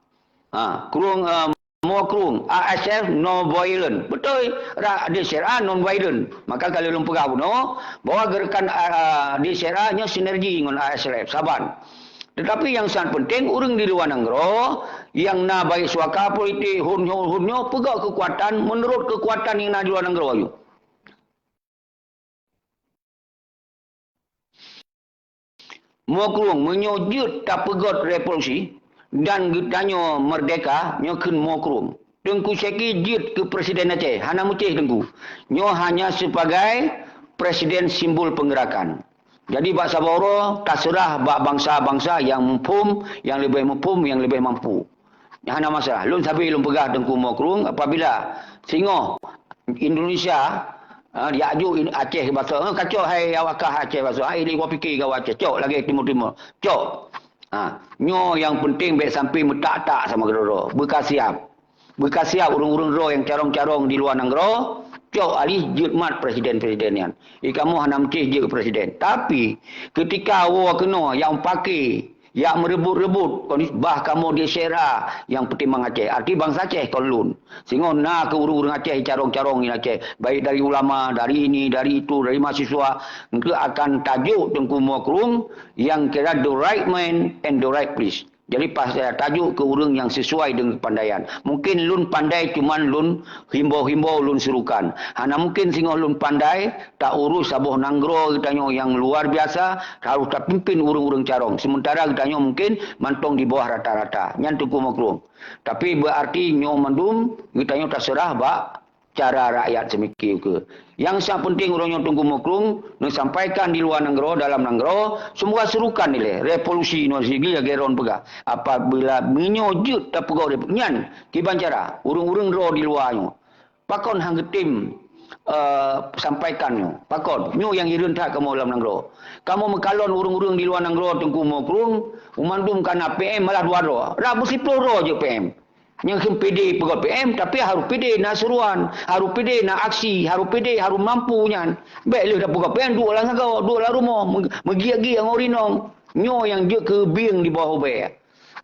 Ha, krueng, eh, Mo Krueng, A S F non violent. Beutôi, ra-, D C R A non violent. Maka ka lheueh lôn peugah bunoe, bahwa geurakan, ah, D C R A nyoe sinergi ngon A S F, saban. Tetapi nyang sangat penting, ureueng di luwa nanggroe, nyang na baik suaka politik, hun nyoe, hun nyoe, peugöt keukuatan meunurot keukuatan nyang na di luwa nanggroe nyoe. Mo Krueng, meunyoe jeuet tapeugöt revolusi dan geutanyoe meurdeka, nyoe kheun Mo Krueng. Teungku Syeki jeuet keu Presiden Aceh, hana meucéh Teungku. Nyoe hanya sebagai presiden simbol penggerakkan. Jadi bak saboh uroe taseurah bak bansa-bansa nyang muphom, nyang leubeh muphom, nyang leubeh mampu. Hana masalah. Lôn sabe lôn peugah Teungku Mo Krueng, apabila singoh Indonesia, ha, jak jok In-, Aceh basoe, ha, kacok hai awak kah Aceh basoe, hai lé gua pike gawat Aceh, cok lagèe timur-timur, cok. Ha, nyoe nyang penting bèk sampai meutak-tak sama keudroe. Beuka siap. Beuka siap ureueng-ureueng droe nyang carông-carông di luwa nanggroe, cok alih jeuet mat presiden-presiden nyan. Di kamoe hana meucéh jeuet presiden. Tapi, keutika woe keunoe nyang pake, jak meureubot-reubot, kon bah kamoe di syedara nyang peutimang Aceh. Arti bansa Aceh kon lôn. Singoh na keu ureueng-ureueng Aceh, carông-carông di Aceh. Baik dari ulama, dari ini, dari itu, dari mahasiswa. Engkeu akan tajok Teungku Mo Krueng nyang kira the right man and the right place. Jadi, pas, eh, tajok keu ureueng nyang sesuai deungon kepandaian. Mungkin lôn pandai, cuman lôn himbau-himbau, lôn serukan. Hana mungkin singoh lôn pandai, taurus saboh nanggroe geutanyoe nyang luar biasa, harôh tapimpin ureueng-ureueng carông. Sementara geutanyoe mungkin mantong di bawah rata-rata. Nyan Teungku Mo Krueng. Tapi, berarti nyoe mandum geutanyoe taseurah bak cara rakyat seumiké ukeue. Nyang seuhat peunteng uroe nyoe Teungku Meukrung neusampaikan di luwa nanggroe, dalam nanggroe, semoga seurukan ilée revolusi nyoe sigi lagée droen peugah. Apabila meunyoe jeuet tapeugah nyan, kiban cara ureuëng-ureuëng droe di luwa nyoe, pakon han geutem, eh, sampaikan nyoe? Pakon? Nyoe nyang hireuen that kamoe lam nanggroe. Kamoe meukalon ureuëng-ureuëng di luwa nanggroe Teungku Meukrung, mandum kana P M malah dua droe. Rab beusiploh droe jeuet P M. Nyang kheun P D peugöt P M, tapi harôh P D na seruan, harôh P D na aksi, harôh P D harôh mampu nyan. Bék lheueh tapeugöt P M duek lam sagoe, duek lam rumoh, meugiek-giek ngon rinong. Nyoe nyang jeuet keu bieng di bawah ubé.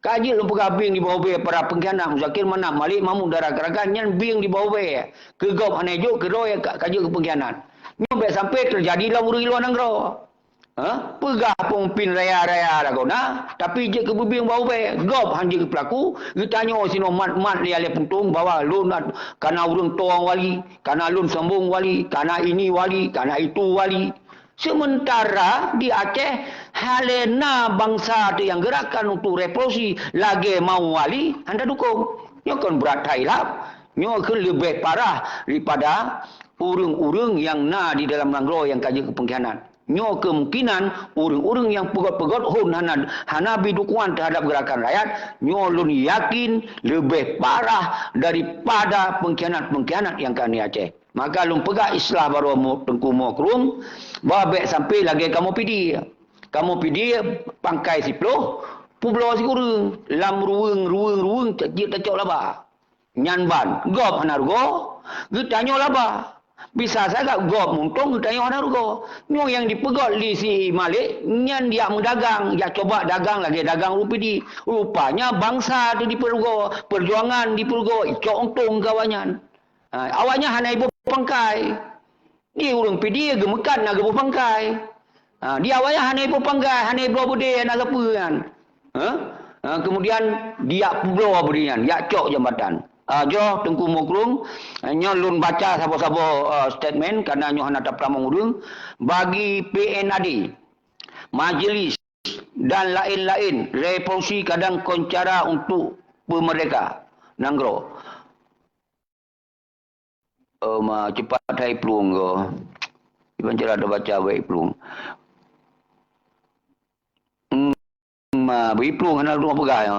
Ka jeuet lôn peugah bieng di bawah ubé para pengkhianat Muzakir Manaf, Malik Mahmud dan rakan-rakan nyan bieng di bawah ubé. Keu gob hana jok, keu droe ka, ka jeuet keu pengkhianat. Nyoe bék sampai teujadi lam ureuëng luwa nanggroe. Ha? Peugah peumimpin raya-raya lagoe na, tapi jeuet keu beubieng bawah ubé. Gob han jeuet keu peulaku, geutanyoe sinoe mat-mat lé alée puntông bahwa lôn kana ureuëng tueng wali, kana lôn sombong wali, kana ini wali, kana itu wali. Sementara di Aceh, hana lé na bansa teuh nyang geurakan untuk revolusi lagée mau wali, hana dukong. Nyoe kon brat that ilab. Nyoe keuh leubeh parah daripada ureuëng-ureuëng nyang na di dalam nanggroe nyang ka jeuet keu pengkhianat. Nyoe kemungkinan ureuëng-ureuëng nyang peugöt-peugöt hon hana, hana bri dukungan teuhadap geurakan rakyat, nyoe lôn yakin leubeh parah daripada pengkhianat-pengkhianat nyang ka di Aceh. Maka lôn peugah istilah baroe Teungku Meukrung, bah bék sampai lagée kamoe Pidie. Kamoe Pidie pangkai siploh, peubloe sikureueng, lam ruweueng, ruweueng, ruweueng, jeuet tacok laba. Nyan ban, gob hana rugoe, geutanyoe laba. Bisa sagai gob muntông, geutanyoe hana rugoe. Nyoe nyang dipeugöt lé si Malik, nyan jak meudagang, jak cuba dagang lagée dagang ureuëng Pidie. Rupanya bansa teuh dipeurugoe, peujuangan dipeurugoe, icok untông keu awaknyan. Ha, awaknyan hana iboh pangkai. Di ureuëng Pidie geumeukat na geuboh pangkai. Ha, di awaknyan hana iboh pangkai, hana ibloe beudée, hana sapeue nyan. Ha? Ha, kemudian dijak peubloe beudée nyan, jak cok jambatan. Ha, jroh Teungku Meukrung, nyoe lôn baca saboh-saboh, eh, statement, karena nyoe hana tapeutamong ureuëng. Bagi P N A D, majlis dan laén-laén, revolusi kadang kon cara untuk peumerdeka nanggroe. Oh, ma, cepat hai plueng ko. Iban cara tabaca baik plueng. Hmm, ma, beri plueng hana lôn peugah, ya.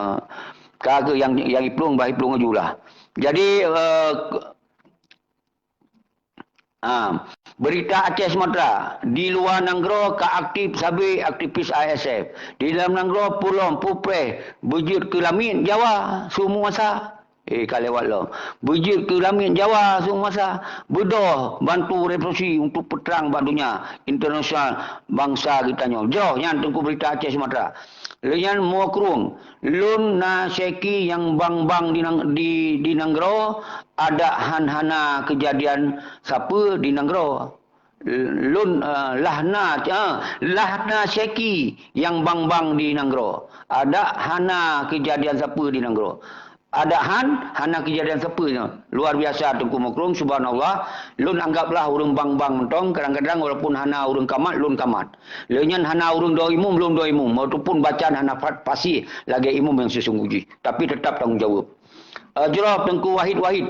Ka ke yang, yang iplueng, bah iplueng aju lah. Jadi, eh, ke-, ah, berita Aceh Sumatra, di luwa nanggroe ka aktif sabe aktivis I S F. Di dalam nanggroe pulom pupreh beujeuet keu lamiet Jawa su masa. Eh, ka lewat lom. Beujeuet keu lamiet Jawa su masa, beudôh bantu revolusi untuk peutrang bak donya internasional bansa geutanyoe. Jroh nyan Teungku Berita Aceh Sumatra. Lheueh nyan Meukrung, lôn na syeki nyang bang-bang di nang-, di, di nanggroe, adak han hana keujadian sapeue di nanggroe. Lôn, eh, lahna, eh, lahna syeki nyang bang-bang di nanggroe. Adak hana keujadian sapeue di nanggroe. Adak han, hana keujadian sapeue nyoe. Luar biasa Teungku Meukrung, subhanallah. Lôn anggaplah ureuëng bang-bang mantong, kadang-kadang walaupun hana ureuëng kamat, lôn kamat. Lheueh nyan hana ureuëng do imum, lôn do imum. Walaupun bacaan hana fa-, fasih lagée imum nyang seusunggoh jih. Tapi teutap tanggong jaweueb. Eh, jroh Teungku Wahid Wahid.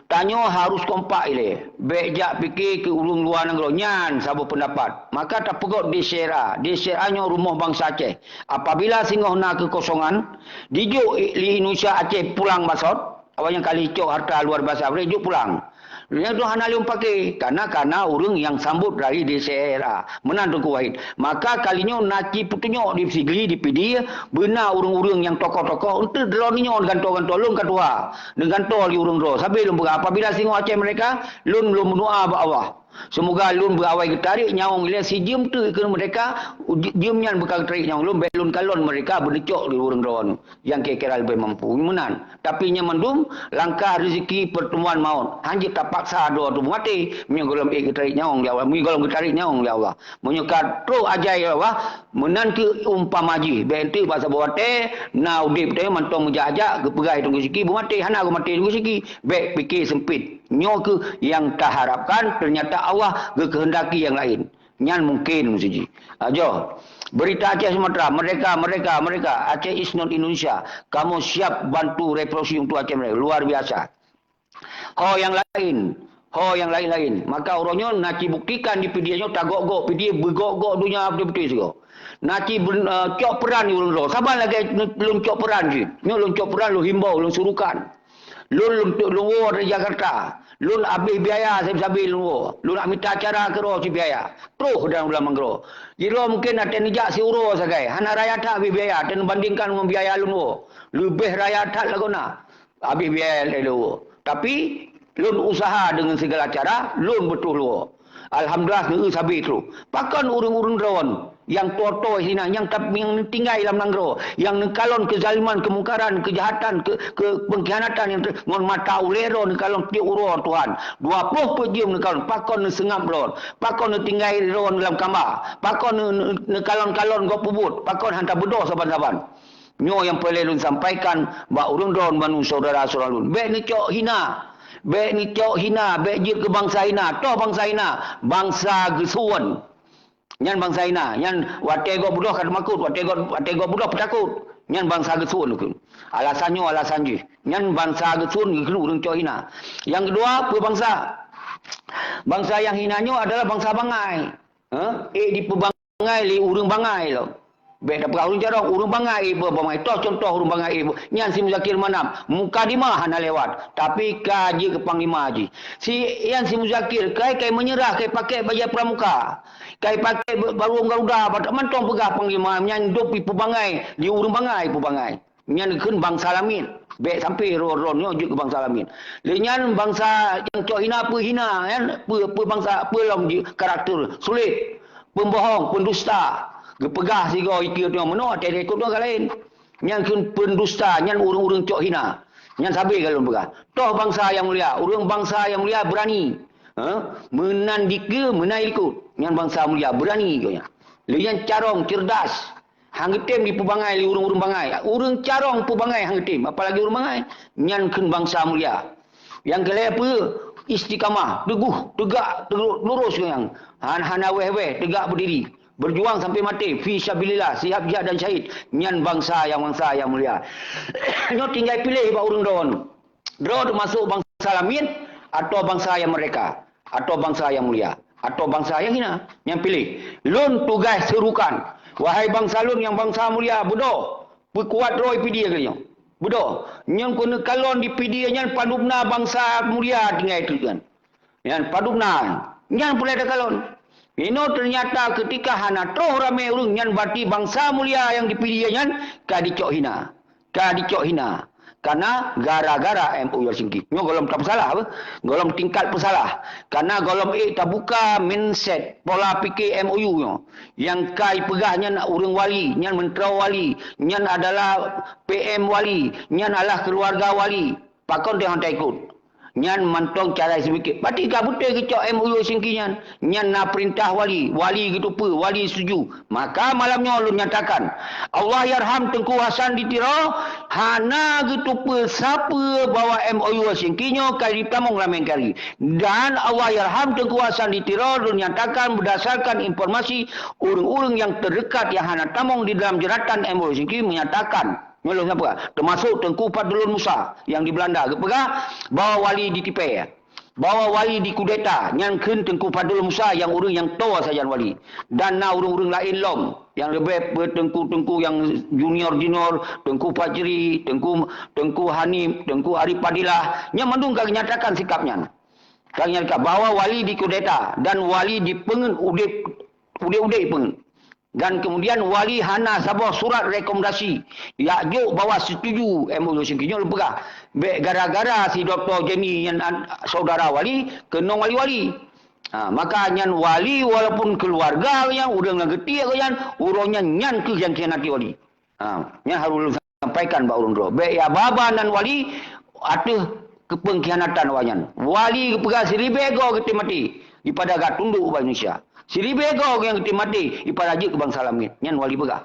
Tanyoe harôh kompak ilée. Bék jak pike keu ureuëng luwa nanggroe nyan saboh peundapat. Maka tapeugöt D C R A. D C R A nyoe rumoh bansa Aceh. Apabila singoh na keukosongan, dijok i-, lé Indonesia Aceh pulang basot, awaknyan ka lheueh cok harta luar biasa, bri jok pulang. Nyan tu hana lé pake, karena, karena ureuëng nyang sambot dari D C R A. Meunan Teungku Wahid. Maka kali nyoe na ci peutunyok di Sigli, di Pidie, beuna ureuëng-ureuëng nyang tokoh-tokoh, eunteuk droeneuh nyoe gantoe-gantoe lôn ka tuha. Neugantoe lé ureuëng droe. Sabe lôn peugah, apabila singoh Aceh merdeka, lôn, lôn meudoa bak Allah. Seumoga lôn beuawai geutarék nyawöng ilée si jeuem teuk keu merdeka, u-, jeuem nyan beuka geutarék nyawöng lôn, bék lôn kalon merdeka beuneucok lé ureuëng droeneuh nyang kira-kira leubeh mampu. Meunan. Tapi nyan mandum langkah rezeki pertemuan maut. Hanjeuet tapaksa droe teuh beumaté, meunyoe gohlom ék geutarék nyawöng lé Allah, meunyoe gohlom geutarék nyawöng lé Allah. Meunyoe ka trok ajai Allah, meunan keuh umpama jih, bék eunteuk bak saboh watée na udeb teuh mantong meujak-jak, geupeugah Teungku Siki beumaté, hana geumaté Teungku Siki, bék pike seumpit. Nyoe keuh nyang taharapkan, ternyata Allah geukeuheundaki nyang laén. Nyan mungken meusti jih. Ah, jroh. Berita Aceh Sumatra, merdeka, merdeka, merdeka. Aceh is not Indonesia. Kamoe siap bantu revolusi untuk Aceh Merdeka. Luar biasa. Ho nyang laén, ho nyang laén-laén. Maka uroe nyoe na cibuktikan di Pidie nyoe tagok-gok, Pidie beugok-gok donya beutôi-beutôi sigoe. Na ci ben-, eh, cok peuran di ureuëng droe. Saban lagée lôn cok peuran cit. Nyoe lôn cok peuran, lôn himbau, lôn surukan. Lôn, lôn, lôn woe dari Jakarta. Lôn abéh biaya sabe-sabe lôn woe. Lôn nak mita cara keudroe cit biaya. Troh dan ulang manggroe. Jidroe mungken até neujak siuroe sagai. Hana raya that abéh biaya, até neubandingkan ngon biaya lôn woe. Leubeh raya that lagoe na. Abéh biaya lé lôn. Tapi, lôn usaha deungon sigala cara, lôn beutôh lôn. Alhamdulillah, keu sabe troh. Pakon ureuëng-ureuëng droe nyang toe-toe sinan, nyang tap-, nyang tinggai lam nanggroe, nyang neukalon keuzaliman, keumungkaran, keujahatan, ke, ke, peungkhianatan nyang te-, ngon mata ulée droe neukalon tiep uroe Tuhan. Dua ploh peuet jeuem neukalon, pakon neuseungab droe, pakon neutinggai droe lam kama, pakon neu-, neu-, neukalon-kalon gob peubuet, pakon hana beudôh saban-saban. Nyoe nyang peureulée lôn sampaikan bak ureuëng droe banmandum syedara-syedara lôn. Bék neucok hina. Bék neucok hina, bék jeuet keu bansa hina. Toh bansa hina, bansa geusuen. Nyan bansa hina. Nyan watée gob beudôh ka teumakot, watée gob, watée gob beudôh peutakot. Nyan bansa geusuen keuh. Alasan nyoe, alasan jih. Nyan bansa geusuen keuh ureuëng cok hina. Nyang keudua, peue bansa? Bansa nyang hina nyoe adalah bansa bangai. Ha? Eh, dipeubangai lé ureuëng bangai lom. Bék tapeugah ureuëng carông, ureuëng bangai ié bangai. Toh cuntoh ureuëng bangai ié, nyan si Muzakir Manaf. Mukadimah hana lewat, tapi ka jeuet keu panglima jih. Si, nyan si Muzakir, kai, kai meunyeurah, kai pakai bajée pramuka. Kai pakai ba-, barong Garuda, mantong peugah panglima, nyan dop ipeubangai, di ureuëng bangai ipeubangai. Nyan kheun bansa lamiet. Bék sampoe droe-droe nyoe jeuet keu bansa lamiet. Lé nyan bansa nyang cok hina peue hina, nyan peue, peue bansa, peue lom jih karakter sulet, pembohong, pendusta. Geupeugah sigoe ikeue nyoe meunoe, até ikot nyoe ka laén. Nyan kheun pendusta, nyan ureuëng-ureuëng cok hina. Nyan sabe ka lôn peugah. Toh bansa nyang mulia, ureuëng bansa nyang mulia beurani. Ha? Meunan dikeue, meunan ikot. Nyan bansa mulia, beurani geuh nyan. Lé nyan carông, cerdas. Han geutem jipeubangai lé ureuëng-ureuëng bangai. Ureuëng carông peubangai han geutem, apalagi ureuëng bangai. Nyan kheun bansa mulia. Nyang keulhèe peue? Istiqamah, teuguh, teugak, teulurus nyang. Han-, hana wéh-wéh, teugak beudiri. Berjuang sampai maté, fi sabilillah, siap jihad dan syahid. Nyan bansa nyang, bansa nyang mulia. Nyoe tinggai piléh bak ureuëng droe. Droe teumasok bansa lamiet atau bansa nyang merdeka? Atau bansa nyang mulia, atau bansa nyang hina, nyang piléh. Lôn tugaih seurukan, wahai bansa lôn nyang bansa mulia, beudôh, peukuat droe Pidie keu nyoe. Beudôh, nyang keuneuk kalon di Pidie nyan padubna bansa mulia tinggai teuk nyan. Nyan padubna, nyan peureulèe takalon. Inoe teunyata keutika hana troh ramé ureuëng nyan, berarti bansa mulia nyang di Pidie nyan ka dicok hina. Ka dicok hina. Kana gara-gara M O U Helsinki. Nyoe gohlom tapeusalah, apa? Gohlom tingkat peusalah. Kana gohlom ék tabuka mindset, pola pikir M O U nyoe. Nyang ka ipeugah nyan ureuëng wali, nyan meuntro wali, nyan adalah P M wali, nyan adalah keuluwarga wali. Pakon teuh han taikot? Nyan mantong cara seumiké. Berarti ka beutôi geucok M O U Helsinki nyan. Nyan na peurintah wali, wali geuteupeue, wali setuju. Maka malam nyoe lôn nyatakan, Allahyarham Teungku Hasan di Tiro hana geuteupeue sapeue bahwa M O U Helsinki nyoe ka jitamong lam N K R I. Dan Allahyarham Teungku Hasan di Tiro lôn nyatakan berdasarkan informasi ureuëng-ureuëng nyang teudekat nyang hana tamong di dalam jeuratan M O U Helsinki menyatakan, nyoe lôn sampaikan, teumasok Teungku Fadlun Musa nyang di Belanda geupeugah bahwa wali ditipèe, bahwa wali dikudeta, nyan kheun Teungku Fadlun Musa nyang ureuëng nyang toe sajan wali. Dan na ureuëng-ureuëng laén lom nyang leubeh beuteungku-teungku nyang junior-junior, Teungku Fajri, Teungku, Teungku Hanif, Teungku Arif Fadilah, nyan mandum ka geunyatakan sikap nyan. Ka geunyatakan bahwa wali dikudeta dan wali dipeungeut udeb, udeb-udeb peungeut. Dan kemudian wali hana saboh surat rekomendasi jak jok bahwa setuju M O U Helsinki nyoe lôn peugah. Bék gara-gara si Doktor Jenny nyan an-, saudara wali, keunong wali-wali. Ha, maka nyan wali walaupun keuluwarga nyan, ureuëng nyang geutiek nyan, uroe nyan, nyan kheueh nyang khianati wali. Ha, nyan harôh lôn sampaikan bak ureuëng droe. Bék ya baba nan wali ateueh keupeungkhianatan awaknyan. Wali geupeugah siribèe goe geutem maté dipada gak tundok ubak Indonesia. Siribèe goe nyang geutem maté dipada jeuet keu bansa lamiet. Nyan wali peugah.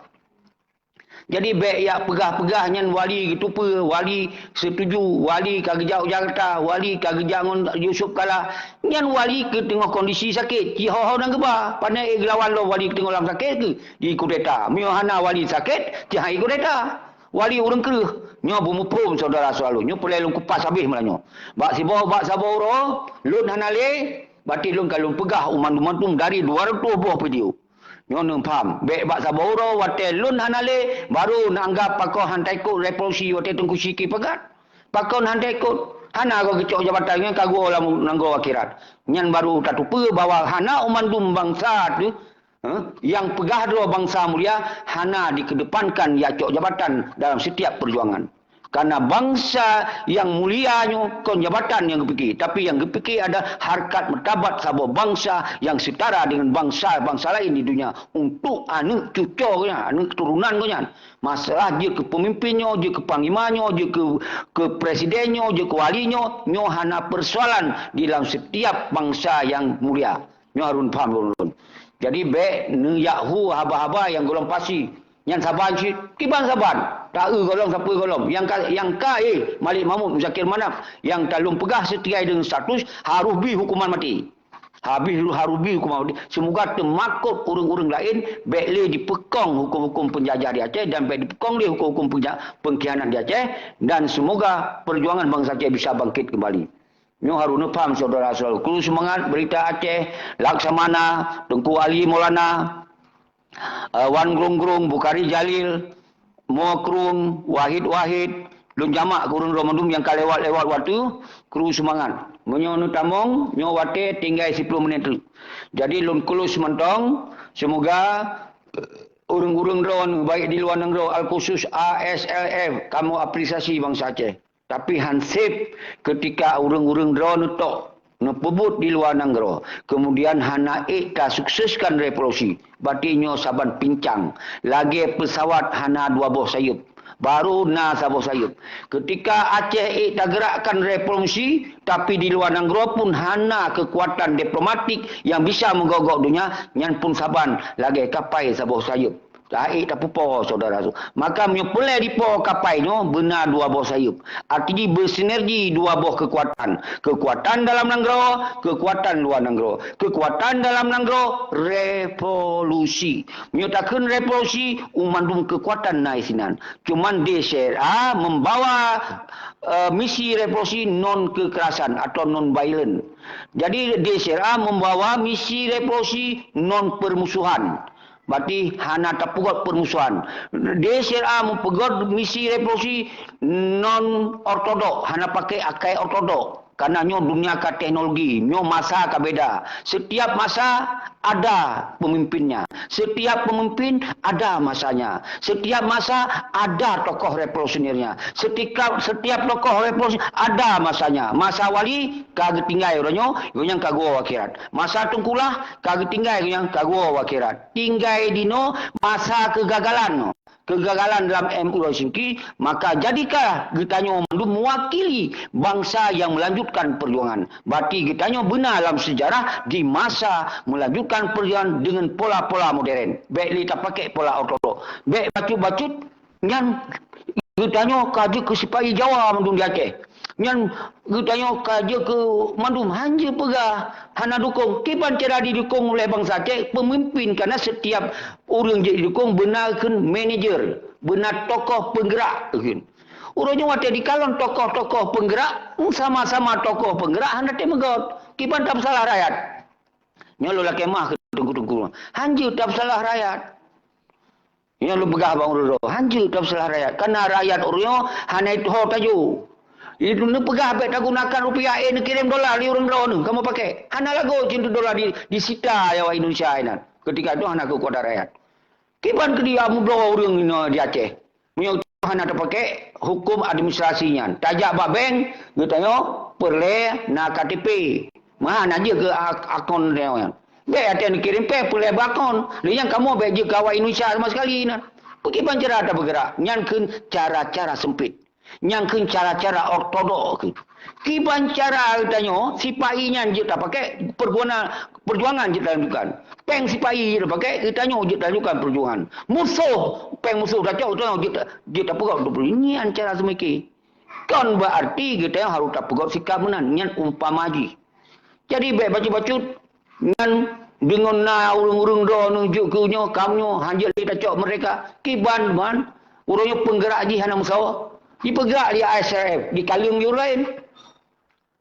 Jadi bék yak peugah-peugah nyan wali geuteupeue, wali setuju, wali ka geujak u Jakarta, wali ka geujak ngon Yusuf Kala. Nyan wali keu teungoh kondisi sakét, ci ho-ho dan geuba. Pane ék geulawan lom wali teungoh lam sakét keu di kudeta. Meunyoe hana wali sakét, ci hai kudeta. Wali ureuëng kreueh, nyoe beumuphom syedara-syedara lôn, nyoe peureulée lôn kupas habéh meulanyoe. Bak siboh, bak saboh uroe, lôn hana lé, berarti lôn ka lôn peugah u mandum-mandum dari dua ratus boh video. Nyoe neupham, bék bak saboh uroe watée lôn hana lé, baru neuanggab pakon han taikot revolusi watée Teungku Chik pakat. Pakon han taikot? Hana goe geucok jabatan nyan ka goe lam nanggroe akhirat. Nyan baru tateupeue bahwa hana u mandum bansa teuh, eh, nyang peugah droe bansa mulia hana dikedepankan jak cok jabatan dalam setiap perjuangan. Karena bansa nyang mulia nyoe kon jabatan nyang geupike, tapi nyang geupike adalah harkat martabat saboh bansa nyang setara dengan bansa-bansa lain di dunia untuk aneuk cuco geuh nyan, aneuk keturunan geuh nyan. Masalah jeuet keu peumimpin nyoe, jeuet keu panglima nyoe, jeuet keu, keu presiden nyoe, jeuet keu wali nyoe, nyoe hana persoalan di dalam setiap bansa nyang mulia. Nyoe harun paham lôn. Jadi bék neujak hu haba-haba nyang gohlom pasi. Nyan saban cit, kiban saban. Ta-eu gohlom sapeue gohlom. Nyang ka, nyang ka, eh, Malik Mahmud, Muzakir Manaf, nyang ka lôn peugah seutia dengan status, harus bi hukuman mati. Habéh lu harubi huköm Allah. Semoga teumakot ureuëng-ureuëng laén bék lé jipeukong huköm-huköm peunjajah di Aceh dan bék jipeukong lé huköm-huköm peunja-, peungkhianat di Aceh, dan semoga peujuangan bansa Aceh bisa bangkit keumbali. Nyoe harôh neupaham syedara-syedara. Kru seumangat Berita Aceh, Laksamana, Teungku Ali Maulana, eh, Wan Grong-Grong, Bukhari Jalil, Mo Krueng, Wahid Wahid, lôn jamak keu ureuëng droe mandum nyang ka lewat-lewat watée, kru seumangat. Meunyoe neutamong, nyoe watée tinggai siploh menit teuk. Jadi lôn close mantong, semoga, eh, ureuëng-ureuëng droe, baik di luwa nanggroe, al khusus A S L F, kamoe apresiasi bansa Aceh. Tapi hansép keutika ureuëng-ureuëng droe neutok, neupeubuet di luwa nanggroe, keumudian hana ék tasukseskan revolusi, berarti nyoe saban pincang, lagée peusawat hana dua boh sayeuep, barô na saboh sayeuep. Keutika Aceh ék tageurakkan revolusi, tapi di luwa nanggroe pun hana keukuatan diplomatik nyang bisa meugok-gok donya, nyan pun saban lagée kapai saboh sayeuep. Taék tapeupo, syedara su. Maka meunyoe peureulée dipo kapai nyoe beuna dua boh sayeuep. Arti jih bersinergi dua boh keukuatan. Keukuatan dalam nanggroe, keukuatan luwa nanggroe. Keukuatan dalam nanggroe, revolusi. Meunyoe takheun revolusi, u mandum keukuatan na isinan. Cuman D C R A membawa, eh, misi revolusi non kekerasan atau non violent. Jadi D C R A membawa misi revolusi non permusuhan. Berarti hana tapeugot permusuhan. D C R A meupeugét misi revolusi non ortodok, hana pakai akai ortodok. Karena nyoe dunia ka teknologi, nyoe masa ka beda. Setiap masa ada pemimpinnya. Setiap pemimpin ada masanya. Setiap masa ada tokoh revolusionernya. Setiap, setiap tokoh revolusi ada masanya. Masa wali ka geutinggai uroe nyoe, gobnyan ka geuwoe akhirat. Masa teungku lah ka geutinggai gobnyan ka geuwoe akhirat. Tinggai dinoe masa keugagalan nyoe. Keugagalan dalam M U Singki, maka jadikah geutanyoe mandum meuwakili bansa nyang meulanjutkan peujuangan. Berarti geutanyoe beuna lam seujarah di masa meulanjutkan peujuangan deungon pola-pola modern. Bék lé tapakék pola ortodok. Bék bacut-bacut nyan geutanyoe ka jeuet keu sipa-i Jawa mandum di Aceh. Nyan geutanyoe ka jeuet keu mandum hanjeuet peugah hana dukong. Kiban cara didukong oleh bansa Aceh, pemimpin, karena setiap ureuëng jeuet didukong beuna kheun manajer, beuna tokoh penggerak kheun. Uroe nyoe watée dikalon tokoh-tokoh penggerak, sama-sama tokoh penggerak hana teumeugöt. Kiban tapeusalah rakyat. Nyoe lôn lakée meu'ah keu teungku-teungku. Hanjeuet tapeusalah rakyat. Nyoe lôn peugah bak ureuëng droe, hanjeuet tapeusalah rakyat. Karena rakyat ureuëng nyoe hana ho tajo. Itu neupeugah bék tagunakan rupiah, eh, neukirém dola di ureuëng droe neuh, kamoe pakai. Hana lagoe cit dola di, disita awak Indonesia inan. Ketika itu hana keukuatan rakyat. Kiban keu dia mubloe ureuëng inoe di Aceh. Meunyoe hana tapakai hukum administrasi nyan. Tajak bak bank, geutanyoe peureulée na K T P. Meuhan jeuet keu ak-, akon nyan. Bék até neukirém péng peureulée bak akon. Lé nyang kamoe bék jeuet keu awak Indonesia sama sekali nyan. Kiban cara tapeugerak. Nyan kheun cara-cara sempit. Nyan kheun cara-cara ortodok kheun. Kiban cara geutanyoe, sipa-i nyan jeuet tapakai, perguna-, perjuangan jeuet talanjutkan. Péng sipa-i jeuet tapakai, geutanyoe jeuet talanjutkan perjuangan. Musoh, péng musoh tacok, geutanyoe jeuet, jeuet tapeugöt untuk perjuangan. Nyan cara seumike. Kon berarti geutanyoe harôh tapeugöt sikap meunan. Nyan umpama jih. Jadi, bék bacut-bacut. Nyan deungon na ureuëng-ureuëng droe neuh jeuet keu nyoe, kamoe nyoe, hanjeuet lé tacok merdeka. Kiban, man, Uroe nyoe peunggerak jih hana meusawa. Jipeugah di I S R F, di kaleng ureueng laén.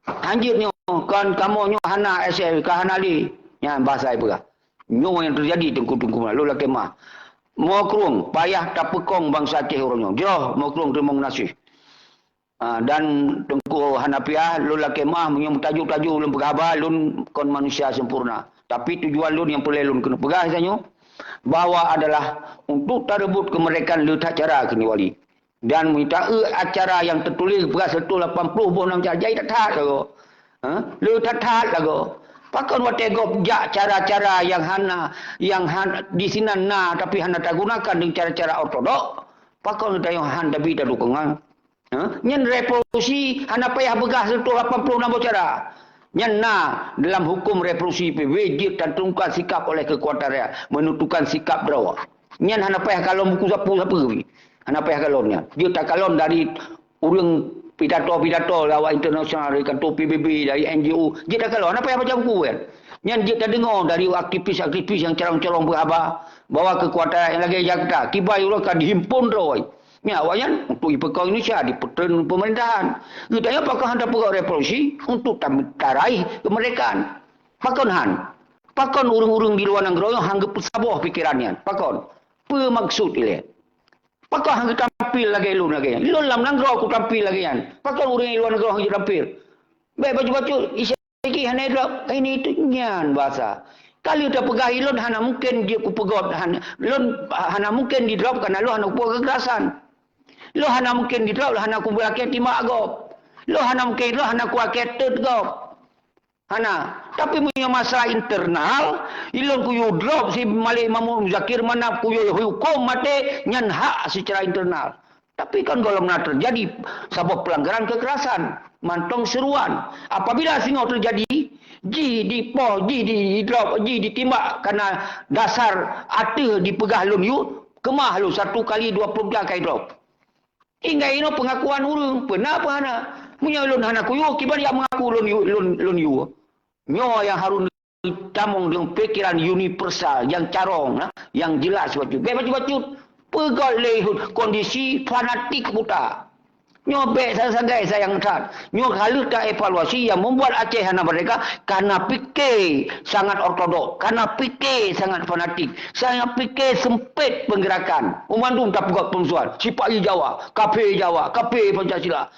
Hanjeuet nyoe, kon kamoe nyoe hana S L, ka hana lé. Nyan bahasa ipeugah. Nyoe nyang teujadi teungku-teungku, lôn lakée meuah. Mokrueng, payah tapeukong bansa Aceh uroe nyoe. Jroh, mokrueng teurimong gaséh. Ah, dan Teungku Hanafiah, lôn lakée meuah, meunyoe meutajô-tajô lôn peugah haba, lôn kon manusia sempurna. Tapi tujuan lôn nyang peureulée lôn keuneuk peugah tanyoe, bahwa adalah untuk tareubot keumeurdekaan le that cara keuneuk wali. Dan meunyoe taeu acara nyang teutuléh peugah seratus lapan puluh boh nam cara, jai that-that lagoe. Ha? Le that-that lagoe. Pakon watée gob jak cara-cara nyang hana, nyang han-, di sinan na, tapi hana tagunakan deungon cara-cara ortodok, pakon tanyoe han tabi tadukongan? Ha? Nyan revolusi hana payah peugah seratus lapan puluh nam boh cara. Nyan na dalam hukum revolusi P B B jeuet tatungka sikap oleh keukuatan rakyat, menentukan sikap droe. Nyan hana payah kalon buku sapeue-sapeue pih. Hana payah kalon nyan. Jeuet takalon dari ureueng pidato-pidato lé awak internasional, dari kantor P B B, dari N G O. Jeuet takalon, hana payah baca buku kan. Nyan jeuet tadeungoe dari aktivis-aktivis nyang carông-carông peugah haba bahwa keukuatan nyang lagée Jakarta, kiban uroe ka dihimpon droe. Nyan awaknyan untuk jipeukong Indonesia, dipeutreun pemerintahan. Geutanyoe pakon han tapeugah revolusi untuk tam-, taraih keumeurdekaan. Pakon han? Pakon ureueng-ureueng di luwa nanggroe nyoe han geupeusaboh pikeran nyan? Pakon? Peue maksud ilée? Pakon han geutampil lagée lôn lagée nyan? Lôn lam nanggroe kutampil lagée nyan. Pakon ureueng di luwa nanggroe han geutampil? Bék bacut-bacut, Isa Iki hana idrop, ini itu nyan bahasa. Ka lheueh tapeugah ilôn hana mungken jeuet kupeugot, han-, lôn hana mungken didrop karena lôn hana kupeugot kekerasan. Lôn hana mungken didrop, lôn hana kulakée timbak gob. Lôn hana mungken, lôn hana kulakée teut gob. Hana. Tapi meunyoe masalah internal, ilôn kuyue drop si Malik Mahmud Muzakir, mana kuyue huköm maté, nyan hak secara internal. Tapi kan gohlom na teujadi saboh peulanggaran kekerasan, mantong seuruan. Apabila singoh teujadi, jih dipoh, jih di-, didrop, jih ditimbak karena dasar ateueh dipeugah lôn yue, keumah lôn satu kali dua puluh tiga kali drop. Hingga inoe pengakuan ureueng, peue na peue hana. Meunyoe lôn hana kuyue, kiban jak mengaku lôn yue, lôn, lôn yue. Nyoe nyang harôh tamong deungon pikeran universal nyang carông, na, nyang jeulaih bacut. Bék bacut-bacut. Peugöt lé kondisi fanatik buta. Nyoe bék sagai-sagai sayang that. Nyoe ka lheueh taevaluasi nyang membuat Aceh hana merdeka, karena pike sangat ortodok, karena pike sangat fanatik, sangat pike sempit penggerakan. Umandum tapeugöt peumusohan, sipa-i Jawa, kafé Jawa, kafé Pancasila.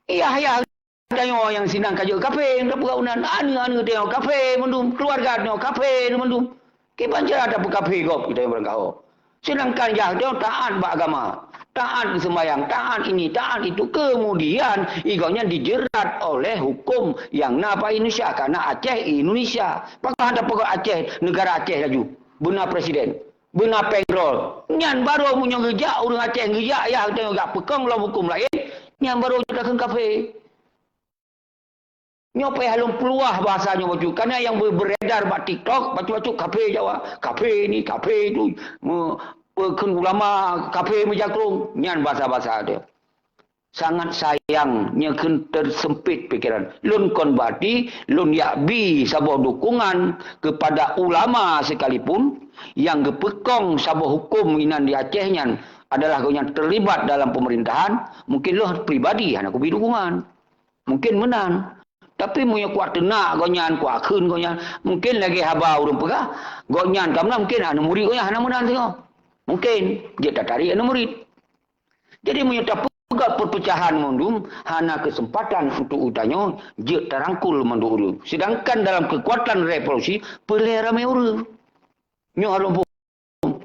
Yah-yah tanyoe nyang sinan ka jeuet kafé, nyang tapeugah unan, aneuk-aneuk tanyoe kafé mandum, keuluwarga tanyoe kafé mandum. Kiban cara tapeukafé gob geutanyoe barangkaho. Seudangkan yah tanyoe taát bak agama, taát seumayang, taát ini, taát itu. Keumudian, gobnyan dijerat oleh huköm nyang na bak Indonesia, karena Aceh Indonesia. Pakon han tapeugah Aceh, negara Aceh laju? Beuna presiden, beuna péng droe. Nyan barô meunyoe geujak ureueng Aceh, geujak yah tanyoe jak peukong lom huköm laén, nyan barô takheun kafé. Nyoe payah lôn peuluah bahasa nyoe bacut. Karena nyang be-, beredar bak TikTok, bacut-bacut kafé Jawa, kafé ini, kafé itu, me-, peukheun ulama kafé meujakrong, nyan bahasa-bahasa teuh. Sangat sayang, nyoe kheun teuseumpét pikeran. Lôn kon berarti lôn jak bi saboh dukungan kepada ulama sekalipun nyang geupeukong saboh huköm inan di Aceh nyan adalah gobnyan terlibat dalam pemerintahan, mungkin lôn pribadi hana kubi dukungan. Mungkin meunan. Tapi meunyoe kuat teunak gobnyan, kuat kheun gobnyan, mungkin lagée haba ureueng peugah, gobnyan ka meunan, mungkin aneuk murit gobnyan hana meunan singoh. Mungkin jeuet tatarék aneuk murit. Jadi meunyoe tapeugah perpecahan mandum, hana keuseumpatan untuk geutanyoe jeuet tarangkul mandum ureueng. Sedangkan dalam keukuatan revolusi, peureulée ramé ureueng. Nyoe harôh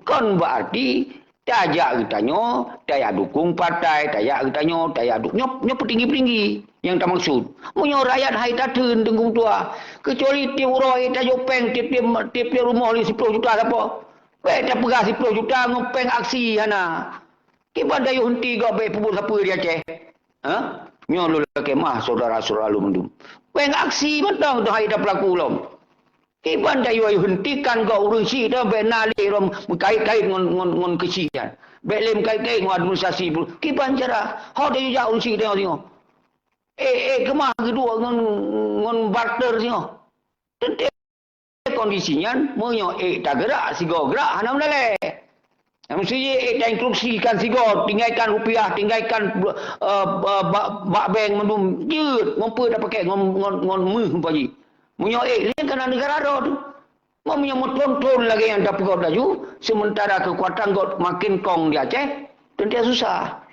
Kon berarti tajak geutanyoe, tajak dukung partai, tajak geutanyoe, tajak du-, nyoe, nyoe peutinggi-peutinggi nyang tamaksud. Meunyoe rakyat hai tatheun teungku tuha, keucuali tiep uroe tajok péng tiep-tiep, tiep-tiep rumoh lé siploh juta sapo. Bék tapeugah siploh juta ngon péng aksi hana. Kiban dayuh henti gob bék peubuet sapeue di Aceh. Ha? Nyoe lôn lakée meuah syedara-syedara lôn mandum. Péng aksi mantong tu hai tapeulaku lom. Kiban dayuh hentikan gob ureueng syiek tu bék na lé lom meukait-kait ngon, ngon, ngon keuchik nyan. Bék lé meukait-kait ngon administrasi. Kiban cara ho dayuh jak ureueng syiek teuh singoh. Eh, eh, keumah geuduek ngon, ngon barter singoh. Teuntée kondisi nyan, meunyoe ék tageurak, sigoe geurak hana meudalée. Mesti ék tainstruksikan sigoe, tinggalkan rupiah, tinggalkan, eh, eh, bak, bak bank mandum. Jeuet, ngon peue tapakai, ngon, ngon, ngon meuh, Pak Haji. Meunyoe ék, lé kana negara droe tu. Meunyoe meuthon-thon lagée nyang tapeugah laju, sementara keukuatan gob makin kong di Aceh, teuntée susah.